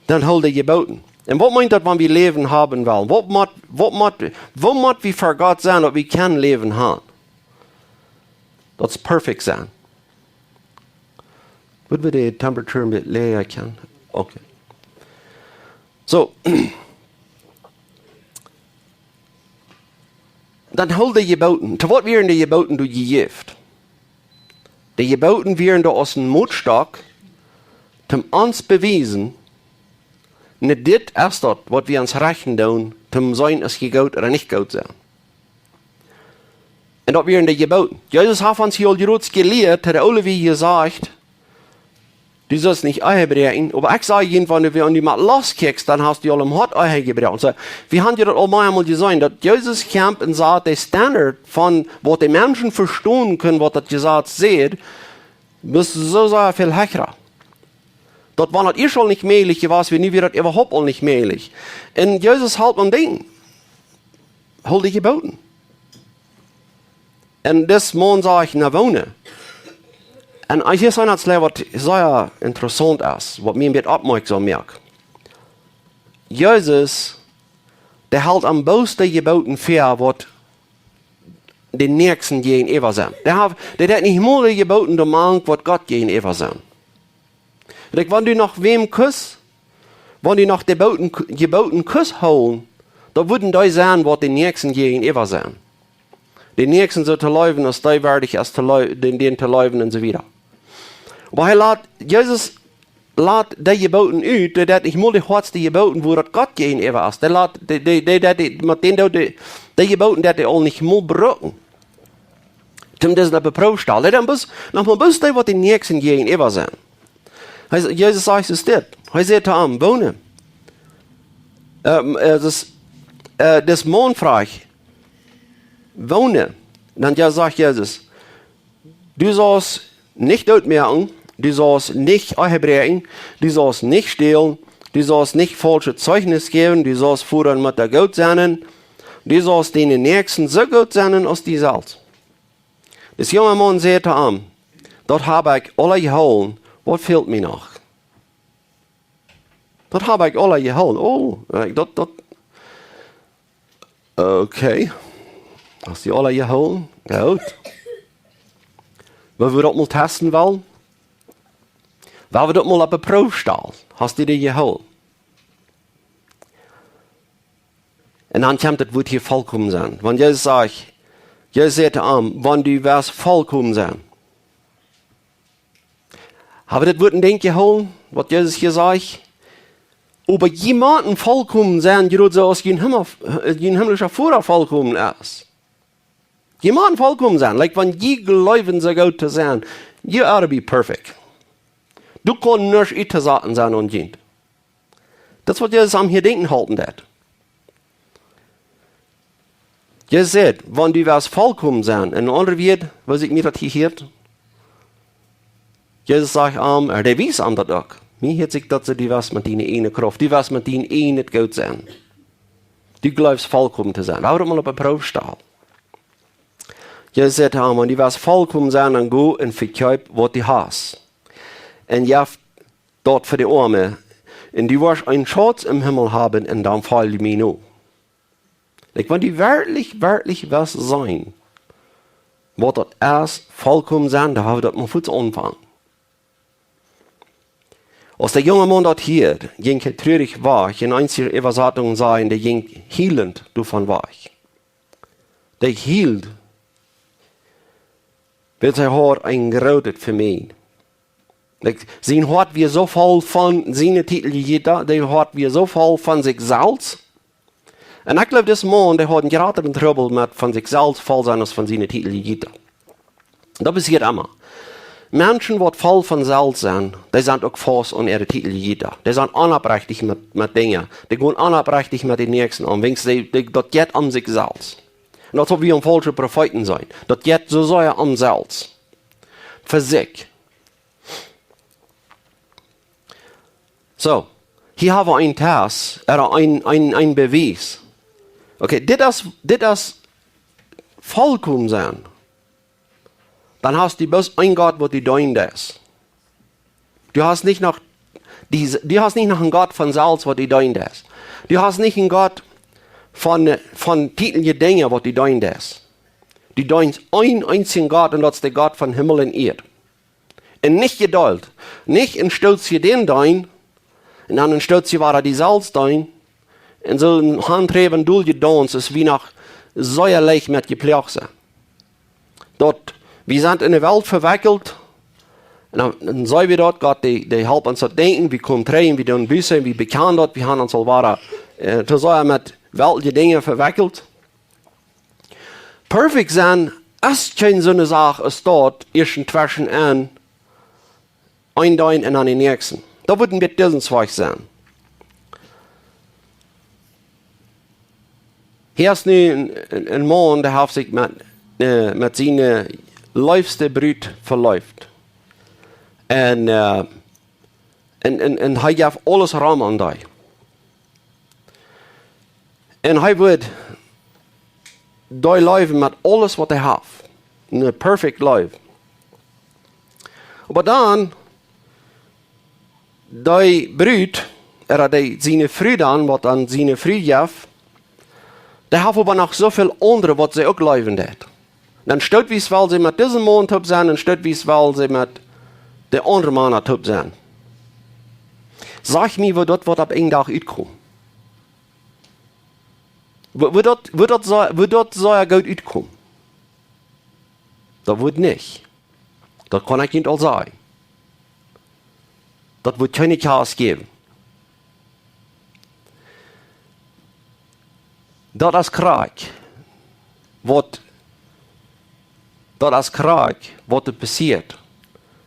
dan hool de Jeboten. Un waut meent daut, wan wie Läwen haben wellen? Waut mott, waut mott, waut mott wie fa Gott sennen, daut wie kjennen Läwen haben? Daut es perfekt sennen. Would we de temperature een bät läaja kjennen? Okay. Soo. Dan hool de Jeboten. To waut wieren de Jeboten doa jejäft? De Jeboten wieren doa aus een Motstock, toom ons bewiesen, nä, dit es daut, waut wie ons rechten doonen, toom seenen, aus jie goot ooda nich goot sent. Un daut wieren de Jeboten. Jesus haft ons hia aul jrod jelieet, hee haft aul wie jesajcht, du saust nich Ehe bräakjen, oba ekj saj junt, wan du aun dien Maun loskjikjst, dan hast du aul em Hoat Ehe jebroaken. Soo, wie haben daut aul mol eemol jeseenen, daut Jesus kjemt un sajcht, de Standard von waut de Menschen vestonen kjennen, waut daut Jesaz sajcht, es soo sea väl hecha. Daut wan daut ieescht aul nich mäajlich wia, wia nu wada daut äwahaupt aul nich mäajlich. Un Jesus helt aun Dinja. Hool de Jeboten. Un dis Maun sajcht, na woone. Un hia es eent waut sea interessaunt es, waut mie een bät oppmoakjsom moakt. Jesus, dee helt aun bloos de Jeboten väa, waut dän Näakjsten jäajenäwa sent. Dee haft, dee haft nich mol de Jeboten doamank, waut Gott jäajenäwa sent. Like, wan du noch wäm kust, wan du noch de Jeboten, Jeboten kust hoolen, dan wudden dee sennen, waut dän Näakjsten jäajenäwa sent. Dän Näakjsten soo to leewen, aus dee wieedich es to leu-, dän, dän to leewen un soo wieda. Oba hee lat, Jesus lat de Jeboten ut, dee deit nich mol de hoatste Jeboten, wua daut Gott jäajenäwa es. Dee lat, dee, dee, dee, dee, dee, met dän deit dee, de Jeboten deit dee aul nich mol brucken. Toom dise opp de Proow stalen. Dee deit bloos, nochmol bloos dee, waut dän Näakjsten jäajenäwa sent. Hee, Jesus sajcht, es dit. Hee sajcht to am, woone. Ähm, äh, dis, äh, dis Maun froagt, woone. Dan jo, sajcht Jesus, du saust nich doot moaken, du saust nich Ehe bräakjen, du saust nich stälen, du saust nich faulschet Zeichnis jäwen, du saust Voda un Mutta goot sennen, du saust dienen Näakjsten soo goot sennen aus die selfst. Dis junge Maun säd to am, daut hab ekj aula jehoolen, waut fält mie noch? Daut hab ekj aula jehoolen. Oh, äh, daut, daut, okay. Hast du aula jehoolen? Goot. Woo wie daut mol testen wellen? Woo wie daut mol opp de Proow stalen? Hast du dee jehoolen? Un dan kjemt daut Wuat hia volkomen sennen. Wan Jesus sajcht, Jesus säd to am, wan du west volkomen sennen. Hab wie daut Wuat en Denkj jehoolen, waut Jesus hia sajcht? Oba jie motten volkomen sennen, jrod soo aus jun Himmel, jun himmlischa Voda volkomen es. Jie motten volkomen sennen. Like, wan jie jleewen soo goot to sennen, you ought to be perfect. Du kaust nuscht uttosaten sennen aun junt. Daut es waut Jesus am hia denkjen halpen deit. Jesus sajcht, wan du west volkomen sennen, en aundre Wieed, woo ekj mie daut hia hieet, Jesus sajcht am, äh, dee wiest am daut uk. Mie hieet sikj daut soo, du west met diene ieejne Krauft, du west met dien ieejnet Goot sennen. Du jleefst volkomen to sennen. Hau daut mol opp eene Proow stalen. Jesus säd to am: "Wan du west volkomen sennen, dan go un vekjeep waut du hast. Un jeff daut fa de Oame. Un du woascht eenen Schauz em Himmel haben, un dan folj mie no." Like, wan du werkjlich, werkjlich west seenen, waut daut es, volkomen sennen, dan hab wie daut mol fuaz aunfangen. Aus de junge Maun daut hieed, jinkj hee trurich wajch. Un eenje Äwasatungen sajen, dee jinkj hielent doavon wajch. Dee hield, wiels hee haud een grootet Velangen. Like, sien Hoat wia soo voll von siene Titeljeita, dee Hoat wia soo voll von sikj selfst. Un ekj jleew, dis Maun, dee haud een jratren Trubbel met von sikj selfst voll sennen aus von siene Titeljeita. Daut passieet emma. Menschen, waut voll von selfst sent, dee sent uk faust aun äare Titeljeita. Dee sent onoprechtich met, met Dinja. Dee gonen onoprechtich met dän Näakjsten om, wiels dee, dee, daut jeit om sikj selfst. Un daut es, woo wie aun faulsche Profeeten seenen. Daut jeit soo sea om selfst. Fa sikj. Soo, hia hab wie een Test, ooda een, een, een Bewies. Okay, dit es, dit es volkomen sennen. Dan hast du bloos een Gott, waut du deenen deist. Du hast nich noch, die, du hast nich noch een Gott von selfst, waut du deenen deist. Du hast nich een Gott von, von Titeljedinja, waut du deenen deist. Du deenst een eensjen Gott, un daut es de Gott von Himmel un Ieed. Un nich jedeelt. Nich een Stootje dän deenen, un dan een Stootje wada die selfst deenen. Un soo een Haunträwen dol jedeent, es woo noch sea leicht met jeploagt sent. Daut, wie sent enne Welt vewekjelt. Un dan, dan seenen wie daut, Gott, dee, dee halpt ons daut denkjen, wie komen trigj, wie doonen Buße, wie bekjanen daut, wie haben ons aul wada, äh, to sea met weltliche Dinja vewekjelt. Perfekt sennen es kjeene soone Sach aus daut, ieescht tweschen een, een deenen un dan dän näakjsten. Daut wudd een bät disen Wajch sennen. Hia es nu een, een, een Maun, dee haft sikj met, äh, met siene leefste Brut veleeft. Un, äh, un, un, un hee jeft aules rom aun dee. Un hee wudd dee leewen met aules, waut hee haft. Een perfekt Läwen. Oba dan, dee Brut, ooda dee, siene Fru dan, waut dan siene Fru jeft, dee haft oba noch soo väl aundre, waut see uk leewen deit. Dan stootwies well see met disen Maun toop sennen, un stootwies well see met de aundre Mana toop sennen. Saj mie, woo daut woat opp een Dach utkomen. Woo, woo daut, woo daut soo, woo daut soo goot utkomen? Daut woat nich. Daut kaun ekj junt aul sajen. Daut woat kjeene Chaos jäwen. Daut es krakjt, waut, daut es krakjt, waut doa passieet,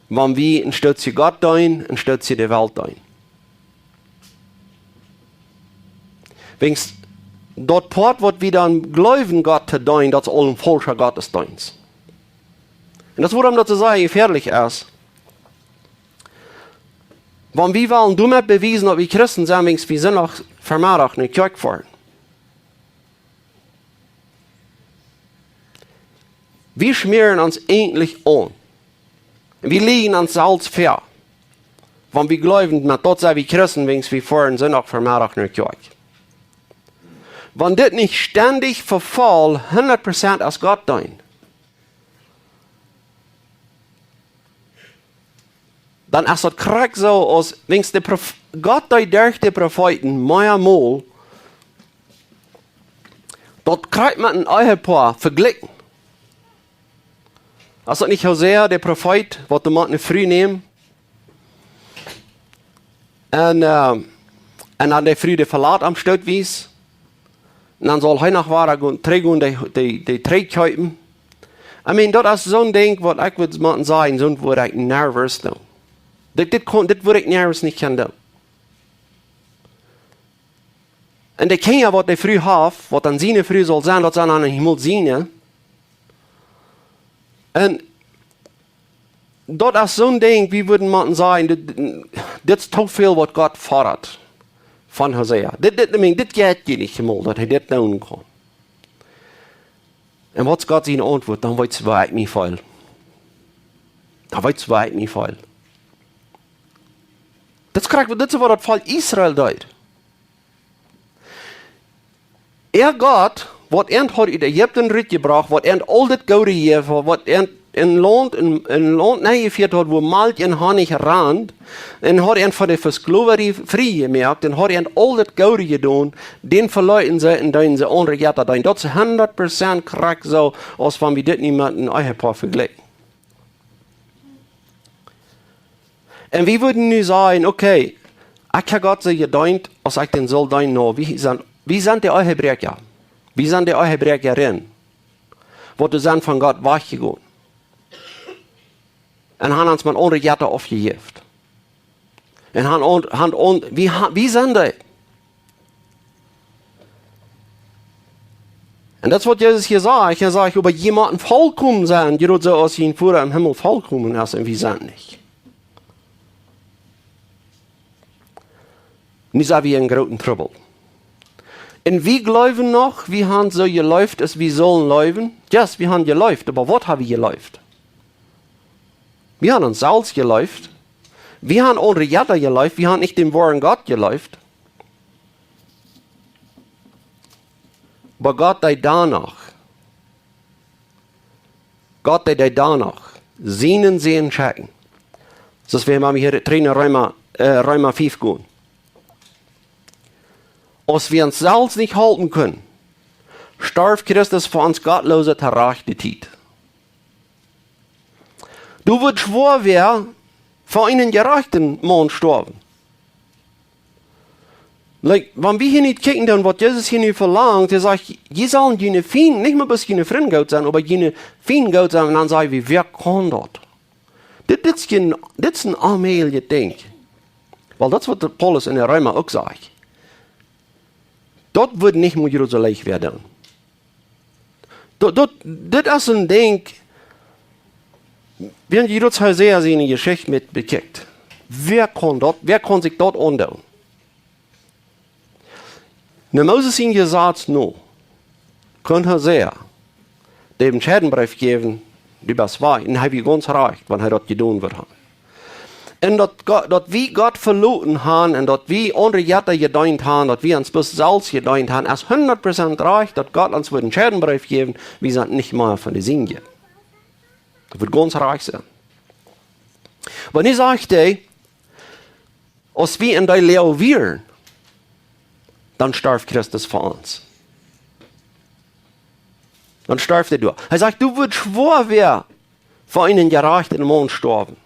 wan wie een Stootje Gott deenen, een Stootje de Welt deenen. Wiels daut Poat, waut wie dan jleewen, Gott to deenen, daut es aul een faulscha Gottesdeenst. Un daut es, wuarom daut soo sea jefäadlich es. Wan wie wellen doamet bewiesen, daut wie Christen sent, wiels wie Sindach Vemeddach no de Kjoakj foaren. Wie schmäaren ons eejentlich aun. Wie lieejen ons selfst ver. Wan wie jleewen, met daut sent wie Christen, wiels wie foaren Sindach Vemeddach no de Kjoakj. Wan dit nich stendich vefaulen, hundat Prozent aus Gott deenen, dan es daut krakjt soo aus, wiels de Prof-, Gott deed derch de Profeeten meamol daut krakjt met een Ehepoa vejlikjen. Es daut nich Hosea, de Profeet, waut de Maun eene Fru neem? Un, äh, un dan de Fru, dee velat am stootwies. Un dan saul hee noch wada gonen, trigj gonen, dee, dee, dee trigj kjeepen. I mean, daut es soon Dinkj, waut ekj wudd mau sajen, soont wudd ekj never doonen. Dit, dit kaun, dit wudd ekj never nich kjennen doonen. Un de Kjinja, waut de Fru haft, waut dan siene Fru saul sennen, daut sent dan em Himmel siene. Un daut es soon Dinkj, wie wudden motten sajen, dit, dit es too väl, waut Gott foddat. von Hosea. Dit, dit, I mean, dit jeit je nich mol, daut hee dit doonen kaun. Un waut es Gott siene Auntwuat? Dan weetst du, woo ekj mie feel. Dan weetst du, woo ekj mie feel. Dit es krakjt, dit es waut daut Volkj Israel deed. Äa Gott, waut an haud ut Ägipten rutjebrocht, waut an aul dit Goode jejäft haud, waut an en Launt, en, en Launt nenjefieet haud, wua Malkj un Honnich rand, un haud an von de Vesklowrie frie jemoakt, un haud an aul dit Goode jedonen, dän veleeten see un deeden see aundre Jetta deenen. Daut es hundat Prozent krakjt soo, aus wan wie dit nu met een Ehepoa vejlikjen. Un wie wudden nu sajen, okay, ekj hab Gott soo jedeent, aus ekj dän sull deenen, no, wie sent, wie sent de Ehebräakja? Wie sent de Ehebräakjarin? Waut wie sent von Gott wajchjegonen. Un haben ons met aundre Jetta aufjejäft. Un haben, haben, haben, wie, ha- wie sent dee? Un daut es waut Jesus hia sajcht. Hee sajcht, oba jie motten volkomen sennen, jie doot soo aus jun Voda em Himmel volkomen es, un wie sent nich. Nu sent wie en grooten Trubbel. Un wie jleewen noch, wie haben soo jeleeft, aus wie sullen leewen. Yes, wie haben jeleeft, oba waut haben wie jeleeft? Wie haben ons selfst jeleeft. Wie haben aundre Jetta jeleeft. Wie haben nich dän woaren Gott jeleeft. Oba Gott deed doano. Gott deed doano sienen Sän schekjen. Soo aus wie mau hia trigj no Reema, äh, Reema fief gonen. Aus wie ons selfst nich halpen kunnen, storf Christus fa ons Gottloose to rajchte Tiet. Daut wudd schwoa woaren, fa eenen jerajchten Maun stoawen. Like, wan wie hia nu kjikjen dan, waut Jesus hia nu velangt, hee sajcht, jie sellen june Fiend, nich mea bloos june Frind goot sennen, oba june Fiend goot sennen, un dan saj wie, woo kaun daut? Dit, dit es jeen, dit es een onmäajlichet Dinkj. Well, daut es waut de Paulus en de Reema uk sajcht. Daut wudd nich mol jrod soo leicht woaren. Daut, daut, dit es een Dinkj, wan jie daut Hosea siene Jeschicht met bekjikjt. Woo kaun daut, woo kaun sikj daut aundoonen? No Moses sien Jesaz no, kunn Hosea dän Scheidenbreef jäwen, dee best wajch, un hee wia gaunz rajcht, wan hee daut jedonen wudd haben. Un daut Go-, daut wie Gott veloten haben un daut wie aundre Jetta jedeent haben, daut wie ons bloos selfst jedeent haben, es hundat Prozent rajcht, daut Gott ons wudd een Scheidenbreef jäwen, wie sent nich mea von de Sienje. Daut wudd gaunz rajcht sennen. Oba nu sajcht hee, aus wie en dee Loag wieren, dan storf Christus fa ons. Dan storf hee doa. Hee sajcht, daut wudd schwoa woaren, fa eenen jerajchten Maun stoawen.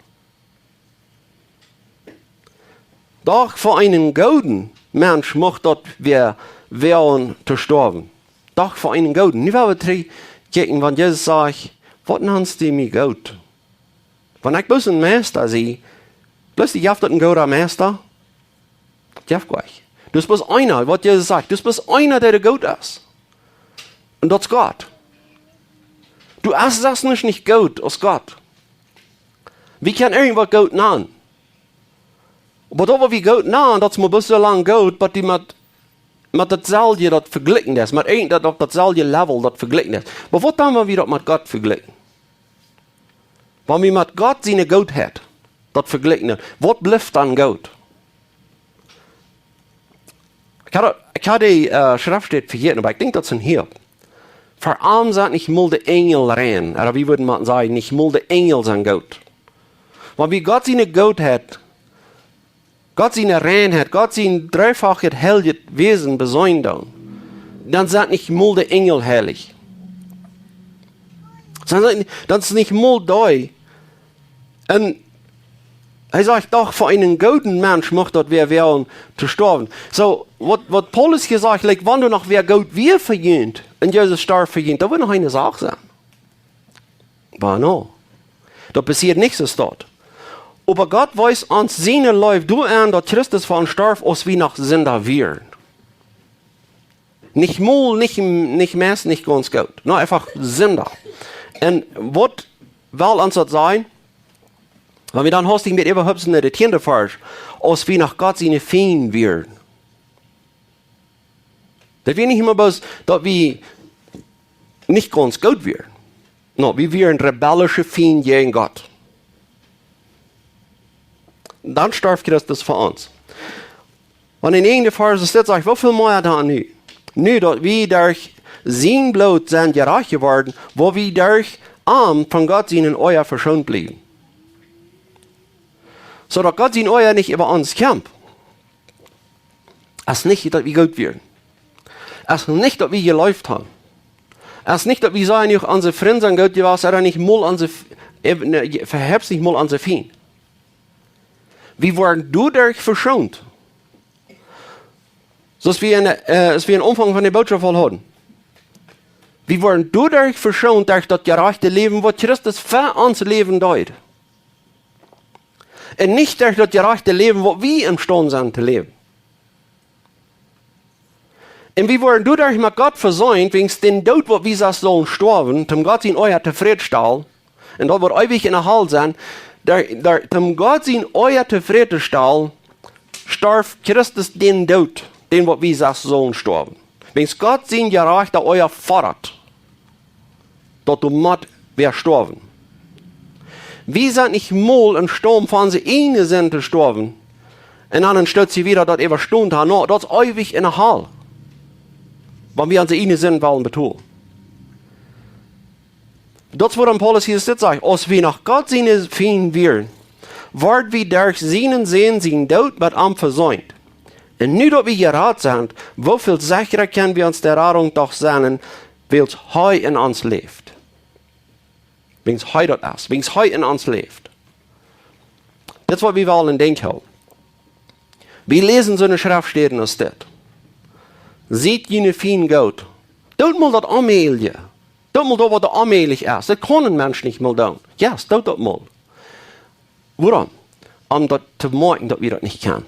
Doch fa eenen gooden Mensch mucht daut woaren, woaren to stoawen. Doch fa eenen gooden. Nu well wie trigj kjikjen, wan Jesus sajcht, waut nannst du mie goot? Wan ekj bloos een Meista sie, bloos dee jeft daut een gooda Meista? Daut jeft nich. Daut es bloos eena, waut Jesus sajcht, daut es bloos eena, dee goot es. Un daut es Gott. Daut es, daut es nich, nich goot aus Gott. Wie kjennen irjentwaut goot nanen. Oba daut, waut wie goot nanen, daut es mau bloos soo lang goot, bat du met, met daut selwje daut vejlikjen deist, met irjent daut opp daut selwje Level daut vejlikjen deist. Oba waut dan, wan wie daut met Gott vejlikjen? Wan wie met Gott siene Gootheit daut vejlikjen, waut blift dan goot? Ekj haud, ekj haud dee, äh, Schreftstäd vejäten, oba ekj denkj, daut es hia. Fa am sent nich mol de Enjel rein, ooda wie wudden mau sajen, nich mol de Enjel sent goot. Wan wie Gott siene Gootheit, Gott siene Reinheit, Gott sien dreefachet heiljet Wäsen beseenen doonen, dan sent nich mol de Enjel heilich. Dan sent, dan es nich mol dee. Un hee sajcht doch, fa eenen gooden Mensch mucht daut woaren, woaren to stoawen. Soo, waut, waut Paulus hia sajcht, like, wan doa noch wäa goot wia fa junt, un Jesus storf fa junt, daut wudd noch eene Sach sennen. Oba no. Daut passieet nich soo staut. Oba Gott wees ons siene Leew doaraun, daut Christus fa ons storf, aus wie noch Sinda wieren. Nich mol, nich, nich meist, nich gaunz goot. No, eefach Sinda. Un waut well ons daut sajen? Wan wie dan hastich met äwahopsen no de tieende Varsch, aus wie noch Gott siene Fiend wieren. Daut wia nich emma bloos, daut wie nich gaunz goot wieren. No, wie wieren rebellische Fiend jäajen Gott. Dan storf Christus fa ons. Wan en irjent een Varsch es dit, sajcht, woo väl mea dan nu? Nu daut wie derch sien Bloot sent jerajcht jeworden, woa wie derch am von Gott sienen Oaja veschoont bliewen. Soo daut Gott sien Oaja nich äwa ons kjemt. Es nich daut wie goot wieren. Es nich daut wie jeleeft haben. Es nich daut wie sajen, nich onse Frind sent goot jewast, ooda nich mol onse F-, äh, ne, je-, veheftich mol onse Fiend. Wie worden doaderch veschoont. Soo aus wie en, äh, aus wie aum Aunfank von de Botschaft aul hauden. Wie worden doaderch veschoont derch daut jerajchte Läwen, waut Christus fa ons läwen deed. Un nich derch daut jerajchte Läwen, waut wie emstaund sent to läwen. Un wie worden doaderch met Gott vesient, wäajens dän Doot, waut wie selfst sullen stoawen, om Gott sien Oaja tofräd to stalen, un daut woat eewich enne Hal sennen, doa, doa, om Gott sien Oaja tofräd to stalen, storf Christus dän Doot, dän waut wie selfst sullen stoawen. Wäajens Gott sien jerajchtet Oaja fodat, daut doa mott wäa stoawen. Wie sent nich mol emstaund fa onse ieejne Sind to stoawen. Un dan entsteit sie wada daut äwastonen haben. No, daut es eewich enne Hal. Wan wie onse ieejne Sind wellen betolen. Daut es wuarom Paulus hia dit sajcht. Aus wie noch Gott siene Fiend wieren, worden wie derch sienen Sän sien Doot met am vesient. Un nu daut wie jerat sent, woo väl sechra kjenn wie ons de Radunk doch sennen, wiels hee en ons läft. Wäajens hee daut es, wäajens hee en ons läft. Dit es waut wie wellen em Denkj hoolen. Wie läsen soone Schreftstäden aus dit. Siet june Fiend goot. Doot mol daut Onmäajelje. Doot mol daut, waut onmäajlich es. Daut kaun een Mensch nich mol doonen. Jo, doot daut mol. Wuarom? Om daut to moakjen, daut wie daut nich kjennen.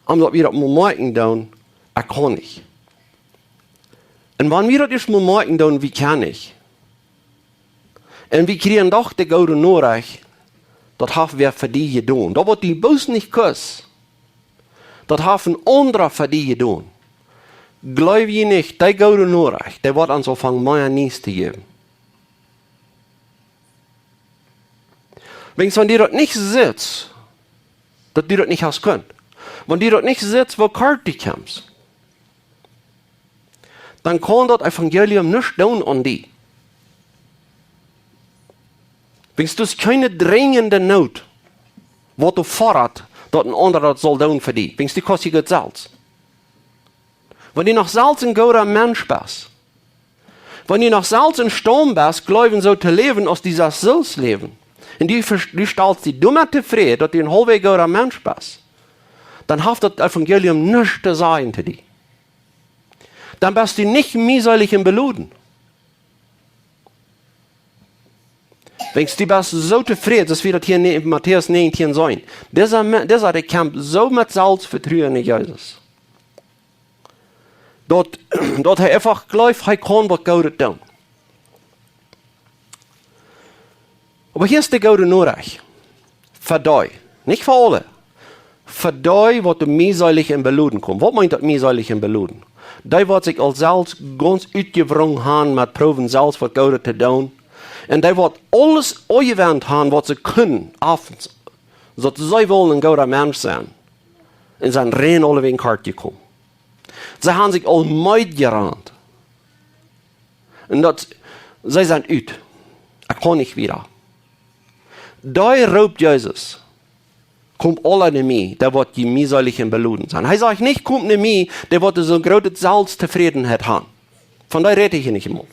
Om daut wie daut mol moakjen doonen, ekj kaun nich. Un wan wie daut ieescht mol moakjen doonen, wie kjennen nich. Un wie kjrieen doch de goode Norecht, daut haft wäa fa die jedonen. Daut waut du bloos nich kaust, daut haft een aundra fa die jedonen. Jleew jie nich, dee goode Norecht, dee woat ons aunfangen mea Niees to jäwen. Wäajens wan du daut nich sitst, daut du daut nich hast kunt. Wan du daut nich sitst, woo kort du kjemst, dan kaun daut Evangelium nuscht doonen aun die. Wäajens du hast kjeene drinjende Noot, waut du fodat, daut een aundra daut saul doonen fa die. Wäajens du kaust die daut selfst. Wan du noch selfst een gooda Mensch best, wan du noch selfst emstaund best, jleewen soo to läwen, aus du selfst läwen, un du, vers-, du stalst die doamet tofräd, daut du een haulfwäaj gooda Mensch best, dan haft daut Evangelium nuscht to sajen to die. Dan best du nich mieselich un beloden. Wäajens du best soo tofräd, soo aus wie daut hia en Matäus näajentieen seenen. Dise Me-, dise, dee kjemt soo met Selfstvetruen no Jesus, daut, daut hee eefach jleeft, hee kaun waut Goodet doonen. Oba hia es de goode Norecht. Fa dee. Nich fa aule. Fa dee, waut doa mieselich un beloden kjemt. Waut meent daut, mieselich un beloden? Dee, waut sikj aul selfst gaunz utjewrungen haben met proowen selfst waut Goodet to doonen. Un dee, waut aules aunjewant haben, waut see kunnen, auf, soo daut see wullen een gooda Mensch sennen. Un sent rein aulewäajen kort jekomen. See haben sikj aul meed jerant. Un daut, see sent ut. Ekj kaun nich wieda. Doa roopt Jesus: "Komt aula no mie, dee waut jie mieselich un beloden sent." Hee sajcht nich: "Komt no mie, dee waut soo groote Selfsttofrädenheit haben." Von dee rät hee nich emol.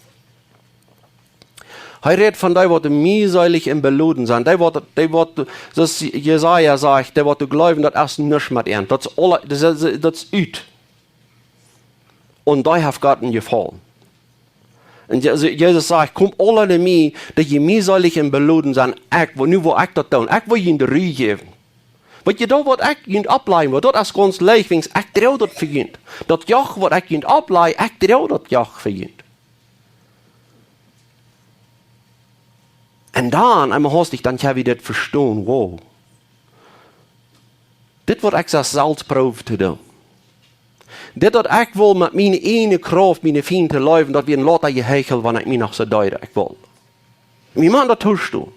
Hee rät von dee waut mieselich un beloden sent. Dee waut, dee waut, soo aus Jesaja sajcht, dee waut jleewen, daut es nuscht met an. Daut es aula, daut es, daut es ut. Un dee haft Gott een Jefaulen. Un Je-, Jesus sajcht: "Komt aula no mie, dee jie mieselich un beloden sent. Ekj woa, nu woa ekj daut doonen. Ekj woa junt Ru jäwen." Weet jie, daut waut ekj junt oppläajen woa, daut es gaunz leicht, wäajens ekj droag daut fa junt. Daut Joch waut ekj junt oppläaj, ekj droag daut Joch fa junt. Un dan, eemol haustich, dan kjenn wie dit vestonen. Wow. Dit waut ekj saj, selfst proow to doonen. Dit daut ekj well met miene ieejne Krauft miene Fiend leewen, daut wia een lota Jehechel, wan ekj mie noch soo deed, ekj well. Wie motten daut toostonen.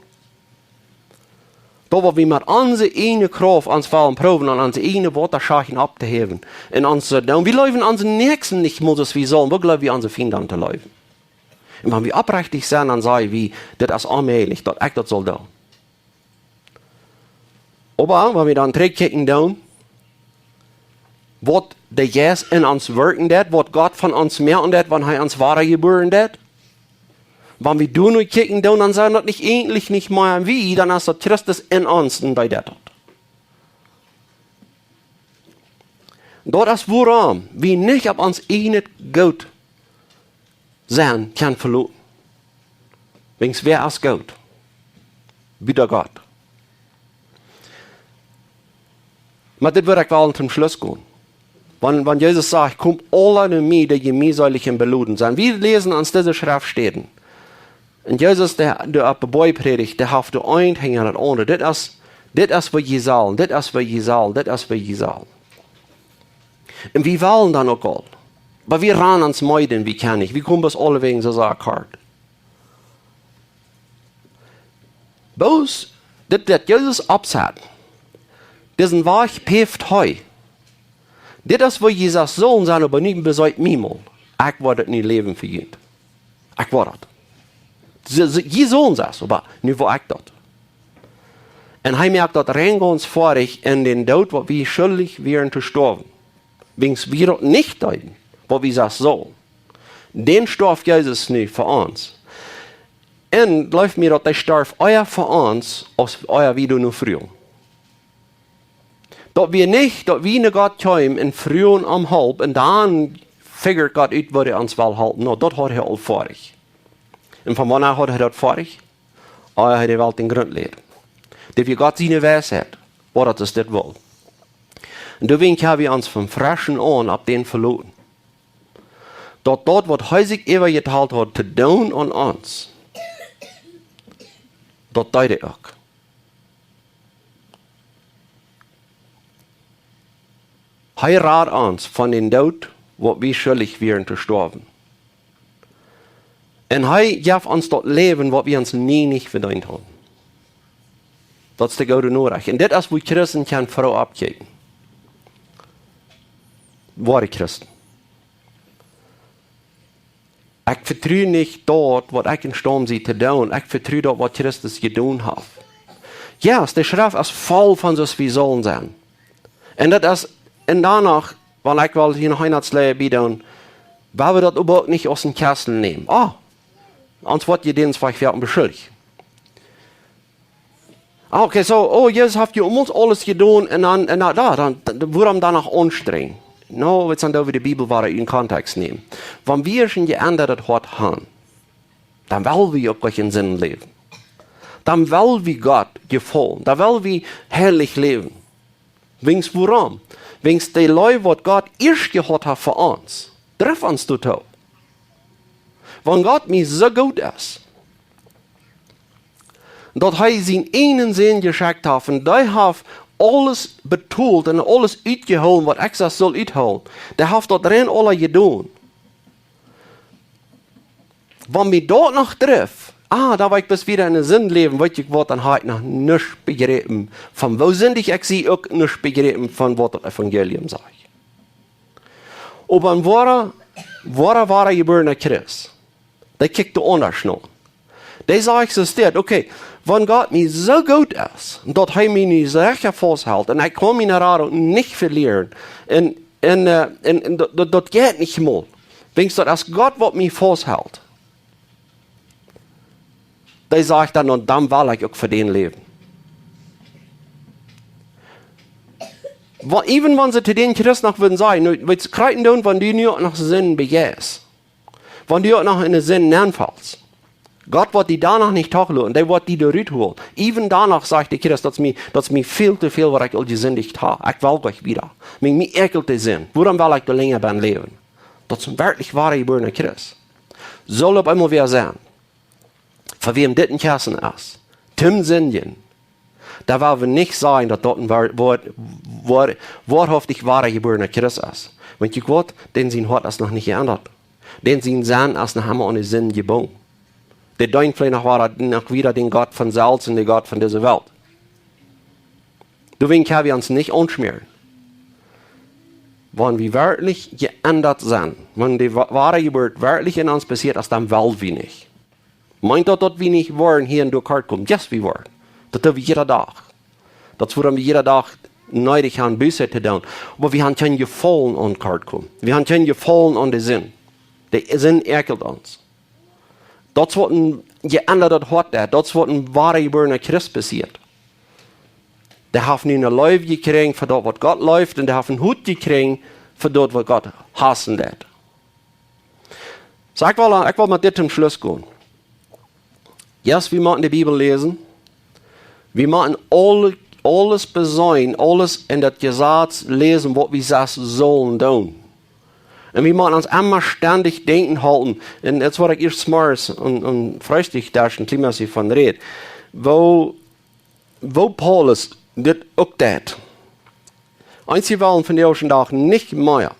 Daut waut wie met onse ieejne Krauft ons wellen proowen aun onse ieejne Wotaschachen opptohäwen. Un ons soo doonen, wie leewen onse Näakjsten nich mol aus wie sellen, woo jleew wie onse Fiend dan to leewen? Un wan wie oprechtich sent, dan saj wie, dit es onmäajlich, daut ekj daut saul doonen. Oba wan wie dan trigjkjikjen doonen, waut de Jeist en ons wirkjen deit, waut Gott von ons moaken deit, wan hee ons wada jebuaren deit, wan wie doa nu kjikjen doonen, dan sent daut nich eejentlich nich mea wie, dan es daut Christus en ons un dee deit daut. Daut es wuarom wie nich opp ons ieejnet Goot sennen kjennen veloten. Wäajens wäa es goot? Buta Gott. Oba dit wudd ekj wellen toom Schluss gonen. Wan, wan Jesus sajcht: "Komt aula no mie, dee jie measelich un beloden sent." Wie läsen ons dise Schreftstäden. Un Jesus, dee, dee opp de Boajch prädicht, dee haft de eent hinja daut aundre. Dit es, dit es waut jie sellen, dit es waut jie sellen, dit es waut jie sellen. Un wie wellen dan uk aul. Oba wie rannen ons meed un wie kjennen nich. Wie komen bloos aulewäajen soo sea kort. Bloos dit, daut Jesus oppsat, disen Wajch päft hee. Dit es waut Jesus sellen sennen, oba nich beseet mie mol. Ekj woa daut nu läwen fa junt. Ekj woa daut. Jie, jie, jie sellen daut, oba nu woa ekj daut. Un hee moakt daut rein gaunz foadich en dän Doot, waut wie schuldich wieren to stoawen. Wäajens wie daut nich deeden, waut wie sellen. Dän storf Jesus nu fa ons. Un jleew mie, daut hee storf ea fa ons, aus ea wie doano fruagen. Daut wia nich, daut wie no Gott kjeemen un fruagen om Help un dan figured Gott ut, woo hee ons well halpen. No, daut haud hee aul foadich. Un von wanea haud hee daut foadich? Ea hee de Welt em Grunt läd. Dit wia Gott siene Weisheit, waut daut es, dit wull. Un doawäajen kjenn wie ons von Freschen aun opp dän veloten. Daut daut, waut hee sikj äwajetalt haud to doonen aun ons, daut deed hee uk. Hee rad ons von dän Doot, waut wie schuldich wieren to stoawen. Un hee jeef ons daut Läwen, waut wie ons nie nich vedeent hauden. Daut es de goode Norecht. Un dit es, woo Christen kjennen froo oppkjikjen. Woare Christen. Ekj vetru nich daut, waut ekj em Staund sie to doonen. Ekj vetru daut, waut Christus jedonen haft. Jo, de Schreft es voll von soo aus wie sellen sennen. Un daut es, un doano, wan ekj well hia noch eent aus Leew bie doonen, woa wie daut äwahaupt nich aus een Kjessel nämen. Oh, ons woat je dän Wajch woaren beschuldicht. Ah, okay, soo, oh, Jesus haft je om ons aules jedonen un dan, un dan, dan, dan, wuarom dan noch aunstrenjen? No, wie sent doa, woo wie de Bibel wada en Kontext nämen. Wan wie een jeendat Hoat haben, dan well wie uk nich en Sind läwen. Dan well wie Gott jefaulen. Dan well wie heilich läwen. Wäajens wuarom? Wäajens de Leew, waut Gott ieescht jehaut haft fa ons, drift ons doatoo. Wan Gott mie soo goot es, daut hee sienen eenen Sän jeschekjt haft un dee haft aules betolt un aules utjehoolen, waut ekj sest sull uthoolen. Dee haft daut rein aula jedonen. Wan mie daut noch drift, ah, dan woa ekj bloos wada en de Sind läwen, weet jie waut, dan hab ekj noch nuscht bejräpen von woo sindich ekj sie, uk nuscht bejräpen von waut daut Evangelium sajcht. Oba een woara, woara, woara jebuarna Christ, dee kjikjt doa aundasch no. Dee sajcht soo, steit, okay, wan Gott mie soo goot es, daut hee mie nu soo fausthelt, un ekj kaun miene Radunk nich velieren, un, un, äh, un, un daut, daut, daut jeit nich mol. Wäajens daut es Gott, waut mie fausthelt. Dee sajcht dan, un dan well ekj uk fa dän läwen. Wa-, even wan see to dän Christ noch wudden sajen, nu, waut kjrieen doonen, wan du nu uk noch Sind bejeist. Wan du uk noch en de Sind nenfalst. Gott woat die doano nich toochloten, dee woat die doa rut holen. Even doano sajcht de Christ, daut es mie, daut es mie väl to väl, waut ekj aul jesindicht hab. Ekj well nich wada. Mie, mie äakjelt de Sind. Wuarom well ekj doa lenja bie läwen? Daut es een werkjlich woara jebuarna Christ. Saul opp eemol wada sennen, fa wäm dit een Kjessel es, toom sindjen, dan woa wie nich sajen, daut daut een woa-, woa-, woa-, woarhauftich woara jebuarna Christ es. Weet jie waut? Dän sien Hoat es noch nich jeendat. Dän sien Senn es noch emma aun de Sind jebungen. Dee deent veleicht noch wada, noch wada dän Gott von selfst un dän Gott von dise Welt. Doawäajen kjenn wie ons nich aunschmäaren. Wan wie werkjlich jeendat sent, wan de Wa-, woare Jeburt werkjlich en ons passieet, es dan well wie nich. Meent daut, daut wie nich woaren hia un doa kort komen? Yes, wie woaren. Daut doo wie jieda Dach. Daut es wuarom wie jieda Dach needich haben Buße to doonen. Oba wie haben kjeen Jefaulen aun kort komen. Wie haben kjeen Jefaulen aun de Sind. De Sind äakjelt ons. Daut es waut een jeendadet Hoat deit. Daut es waut een woare jebuarna Christ passieet. Dee haft nu eene Leew jekjräajen fa daut, waut Gott leeft, un dee haft een Hoat jekjräajen fa daut, waut Gott hausen deit. Soo, ekj well, ekj well met dit toom Schluss komen. Yes, wie motten de Bibel läsen. Wie motten aul-, aules beseenen, aules en daut Jesaz läsen, waut wie sest sullen doonen. Un wie motten ons emma stendich denkjen hoolen. Un daut es waut ekj ieescht zemorjes aun, aun Freestikjdesch een kjlien bät von räd. Woo, woo Paulus dit uk deed. Eenje wellen vondoag dän Dach nich mea,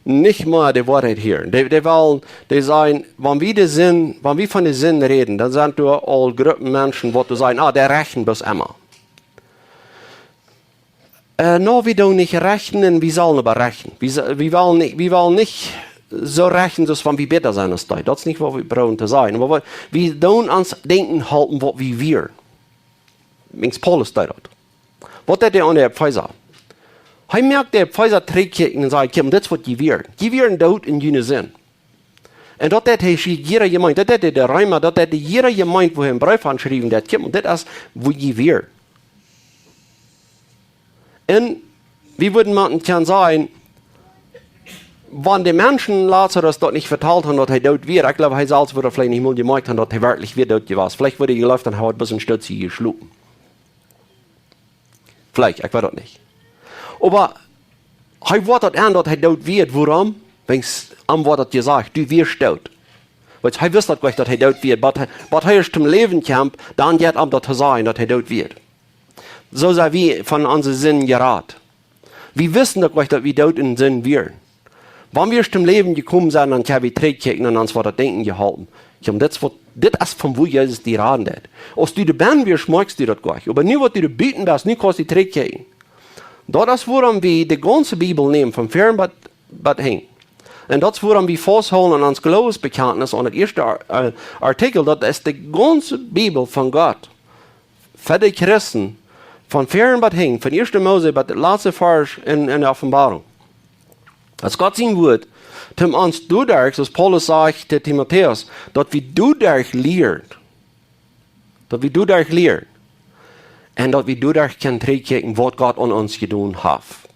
nich mea de Woarheit hieren. Dee, dee wellen, dee sajen, wan wie de Sind, wan wie von de Sind räden, dan sent doa aul Gruppen Menschen, waut doa sajen: "Ah, dee rechten bloos emma." Äh, no, wie doonen nich rechten un wie sellen oba rechten. Wie se-, wie wellen nich, wie wellen nich soo rechten, soo aus wan wie bäta sent aus dee. Daut es nich, waut wie proowen to sajen. Oba wie, wie doonen ons denkjen hoolen, waut wie wieren. Wiels Paulus deed daut. Waut deed hee aun de Efeesa? Hee moakt de Efeesa trigjkjikjen un säd: "Kjikj, dit es waut jie wieren. Jie wieren doot en june Sind." Un daut deed hee jieda Jemeent, daut deed hee de Reema, daut deed hee jieda Jemeent, wua hee een Breef aun schreef, daut: "Kjikj, dit es waut jie wieren." Un wie wudden motten kjennen sajen, wan de Menschen Lazarus daut nich vetalt hauden, daut hee doot wia, ekj jleew, hee selfst wudd veleicht nich mol jemoakjt haben, daut hee werkjlich wia doot jewast. Veleicht wudd hee jejleeft haben, hee haud bloos een Stootje jeschlopen. Veleicht, ekj weet daut nich. Oba hee woat daut aun, daut hee doot wia. Wuarom? Wiels am woat daut jesajcht: "Du wieescht doot." Wiels hee wist daut jlikj, daut hee doot wia. Bat hee, bat hee ieescht toom Läwen kjeem, dan jeit am daut to sajen, daut hee doot wia. Soo sent wie von onse Sind jerat. Wie wisten daut jlikj, daut wie doot en Sind wieren. Wan wie ieescht toom Läwen jekomen sent, dan kjenn wie trigjkjikjen un ons woat daut Denkjen jeholpen. Jo, dit es waut, dit es von wua Jesus die raden deed. Aus du doa best, wia, schmakjst du daut jlikj. Oba nu waut du doa buten best, nu kaust du trigjkjikjen. Daut es wuarom wie de gaunze Bibel nämen, von ver bat, bat hinjen. Un daut es wuarom wie fausthoolen aun ons Gloowesbekjantnis, aun daut ieeschte Ar-, äh, Artikjel, daut es de gaunze Bibel von Gott. Fa de Christen, von ver bat hinjen, von ieeschte Mose bat daut latste Varsch en, en de Openboarunk. Daut es Gott sien Wuat, toom ons doaderch, soo aus Paulus sajcht to Timotäus, daut wie doaderch lieren. Daut wie doaderch lieren. Un daut wie doaderch kjennen trigjkjikjen, waut Gott aun ons jedonen haft.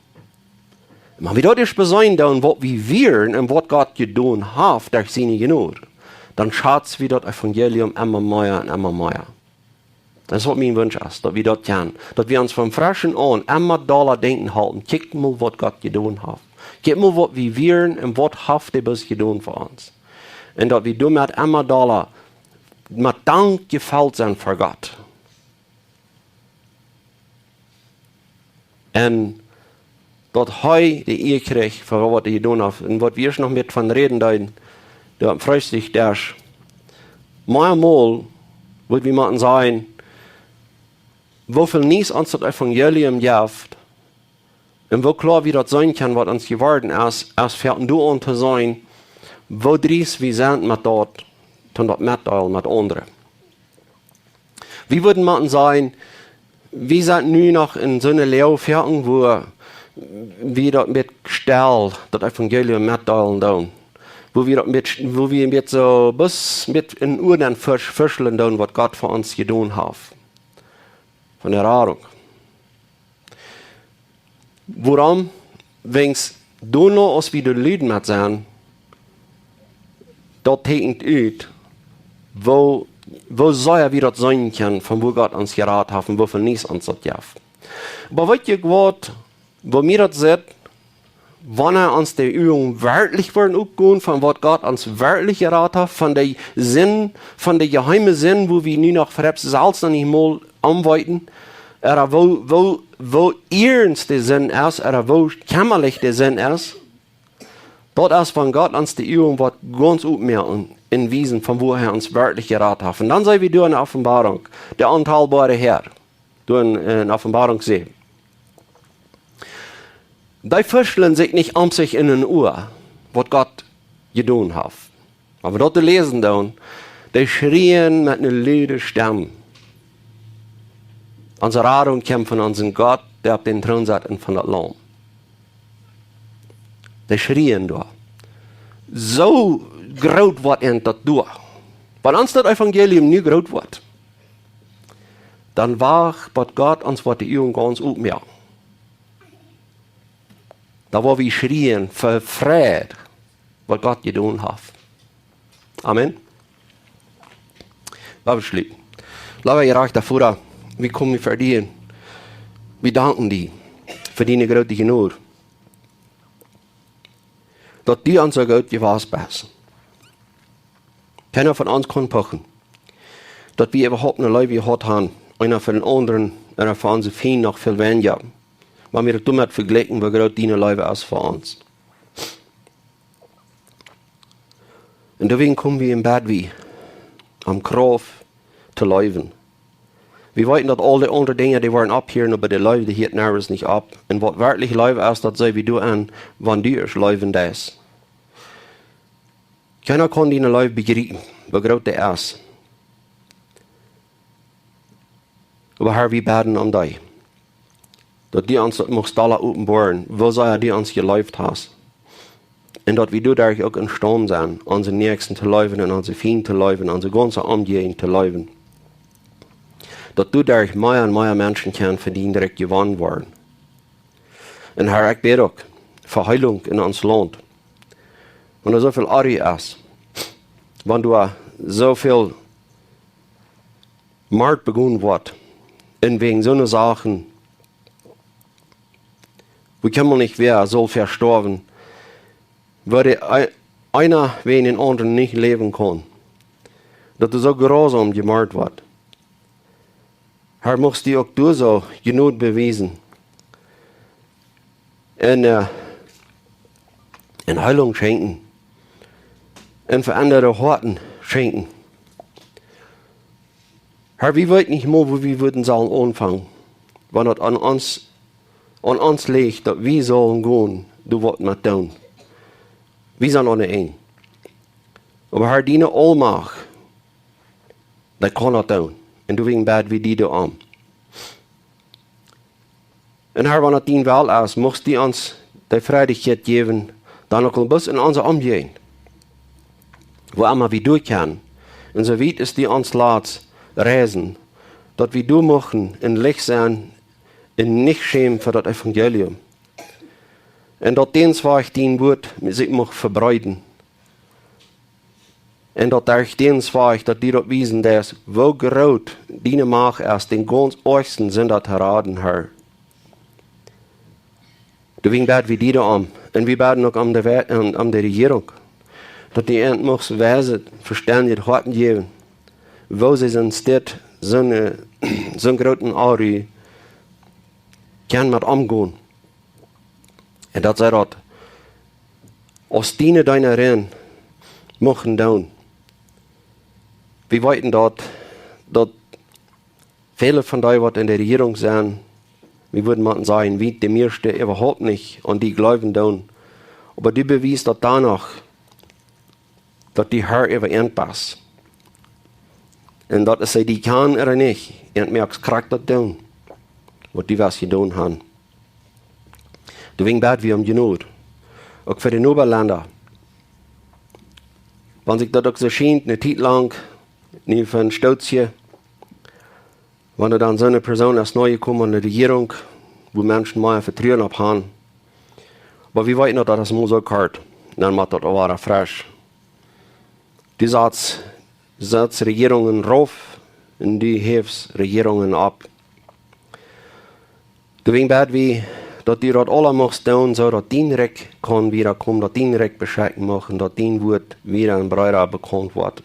Un wan wie daut ieescht beseenen doonen, waut wie wieren un waut Gott jedonen haft derch siene Jnod, dan schätzen wie daut Evangelium emma mea un emma mea. Daut es waut mien Wunsch es, daut wie daut kjennen. Daut wie ons von freschen aun emma dolla denkjen hoolen: "Kjikj mol, waut Gott jedonen haft. Kjikj mol, waut wie wieren un waut haft hee bloos jedonen fa ons." Un daut wie doamet emma dolla met Dank jefelt sent fa Gott. Un daut hee de Ea kjrieech fa waut hee jedonen haft. Un waut wie ieescht noch met von räden deeden, doa aum Freestikjdesch. Meamol wudd wie motten sajen, woo väl Niees ons daut Evangelium jeft, un woo kloa wie daut seenen kjennen, waut ons jeworden es, es fa ons doa aun to seenen, woo driest wie sent met daut, toom daut metdeelen met aundre. Wie wudden motten sajen, wie sent nu noch en soone Loag, wua wie daut met stell, daut Evangelium metdeelen doonen. Wua wie daut met, wua wie met soo bloos met en Uaren fusch-, fuschlen doonen, waut Gott fa ons jedonen haft. Von de Radunk. Wuarom? Wiels doano, aus wie de Lied met sent, daut teekjent ut, woo, woo sea wie daut seenen kjennen, von wua Gott ons jerat haft un woo väl Niees ons daut jeft. Oba weet jie waut, woo mie daut sitt, wanea ons de Uagen werkjlich woaren opgonen, von waut Gott ons werkjlich jerat haft, von de Sind, von de jeheime Sind, wua wie nu noch veleicht selfst noch nich mol aun weeten, ooda woo, woo, woo iernst de Sind es, ooda woo kjemmalich de Sind es, daut es, wan Gott ons de Uagen woat gaunz opmoaken un wiesen, von wua hee ons werkjlich jerat haft. Un dan sent wie doa en Openboarunk, de ontalbare Herr, doa en, en Openboarunk säwen. Dee fuschlen sikj nich om sikj en een Uhr, waut Gott jedonen haft. Oba daut to läsen dan, dee schrieen met eene lude Stemm. Onse Radunk kjemt von onsen Gott, dee opp dän Troon sett, un von daut Laum. Dee schrieen doa. Soo groot woat an daut doa. Wan ons daut Evangelium nu groot woat, dan wacht, bat Gott ons woat de Uagen gaunz opmoaken. Dan woa wie schrieen, vefreit, waut Gott jedonen haft. Amen. Lot ons schluten. Leewa jerajchta Voda, wie komen ver die. Wie danken die fa diene groote Jnod, daut du ons soo goot jewast best. Kjeena von ons kaun pochen, daut wie äwahaupt eene Leew jehaut haben, eena fa dän aundren, ooda fa onse Fiend noch väl weinja, wan wie daut doamet vejlikjen, woo groot diene Leew es fa ons. Un doawäajen komen wie un bäden wie, om Krauft to leewen. Wie weeten, daut aul de aundre Dinja, dee woaren opphieren, oba de Leew, dee hieet nuscht nich opp. Un waut werkjlich Leew es, daut seenen wie doaraun, wan du ons leewen deist. Kjeena kaun diene Leew bejriepen, woo groot dee es. Oba Herr, wie bäden om die, daut du ons daut muchst dolla openboaren, woo sea du ons jeleeft hast. Un daut wie doaderch uk em Staut sent, onse Näakjsten to leewen un onse Fiend to leewen, onse gaunze Omjäajent to leewen. Daut doaderch mea un mea Menschen kjennen fa dien Rikj jewonnen woaren. Un Herr, ekj bäd uk fa Heelunk en ons Launt. Wan doa soo väl Oaja es, wan doa soo väl Mord begonen woat, un wäajen soone Sachen, woo kjemt maun nich, wäa saul vestoawen, woo de ei-, eena wäajen dän aundren nich läwen kaun, daut doa soo grausam jemort woat. Herr, muchst du uk du soo Jnod bewiesen un, äh, un Heelunk schenkjen un veendade Hoaten schenkjen. Herr, wie weeten nich mol, wua wie wudden sellen aunfangen, wan daut aun ons, aun ons licht, daut wie sellen gonen, du waut met doonen. Wie sent aun de Enj. Oba Herr, diene Aulmacht, dee kaun daut doonen. Un doawäajen bäd wie die doa om. Un Herr, wan et dien Well es, muchst du ons de Freiheit jäwen, dan uk aul bloos en onse Omjäajent, wua emma wie derchkjennen, un soo wiet aus du ons latst reisen, daut wie doa muchten em Licht sennen un nich schämen fa daut Evangelium. Un daut dän Wajch dien Wuat sikj mucht vebreeden. Un daut derch dän Wajch, daut du daut wiesen deist, woo groot diene Macht es, dän gaunz oajchsten Sinda to raden, Herr. Doawäajen bäd wie die doa om. Un wie bäden uk om de Welt, om, om de Rejierunk, daut du an muchst weise, vestendje Hoaten jäwen, woo see sent, dit, soone, soon grooten Oaja kjennen met omgonen. Un daut see daut aus diene Deena muchten doonen. Wie weeten daut, daut väle von dee, waut en de Rejierunk sent, wie wudden motten sajen, wie de mieeschte äwahaupt nich aun die jleewen doonen. Oba du bewiest daut doano, daut du Herr äwa an best. Un daut es, see die kjanen ooda nich, an moakst krakjt daut doonen, waut du west jedonen haben. Doawäajen bäd wie om Jnod, uk fa de Nobalenda. Wan sikj daut uk soo schient, eene Tiet lang, nu fa een Stootje, wan doa dan soone Persoon es nojekomen aun de Rejierunk, wua Menschen mea Vetruen opp haben. Oba wie weeten daut, daut es mau soo kort, dan mott daut aul wada fresch. Du satst, satst Rejierungen rauf un du häfst Rejierungen opp. Doawäajen bäd wie, daut du daut aula muchst doonen, soo daut dien Rikj kaun wada komen, daut dien Rikj beschekjen mucht un daut dien Wuat wada en breeda bekaunt woat.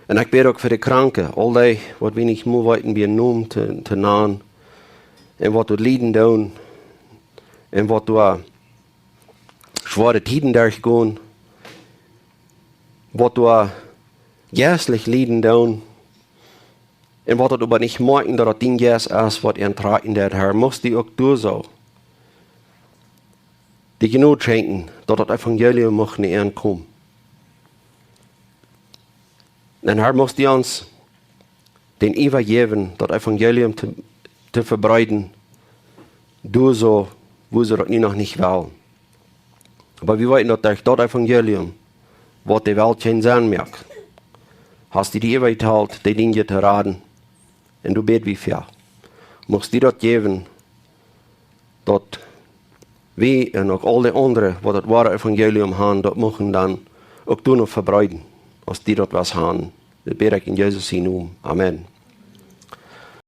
Un ekj bäd uk fa de Kranke, aul dee, waut wie nich mea weeten, bie Nomen to, to nanen, un waut doa lieden doonen, un waut doa schwoare Tieden derchgonen, waut doa jeistlich lieden doonen, un waut daut oba nich moakjen, daut daut dien Jeist es, waut an trakjen deit, Herr, muchst du uk doa soo de Jnod schenkjen, daut daut Evangelium mucht no an komen. Un Herr, muchst du ons dän Iewa jäwen, daut Evangelium to, to vebreeden, doa soo, wua see daut nu noch nich wellen. Oba wie weeten, daut derch daut Evangelium, waut de Welt kjeen Senn moakt, hast du die äwajetalt, dee Dinja to raden. Un doa bäd wie fa. Muchst du daut jäwen, daut wie un uk aul de aundre, waut daut woare Evangelium han, daut muchten dan uk doano vebreeden, aus du daut west han. Daut bäd ekj en Jesus sien Nomen. Amen.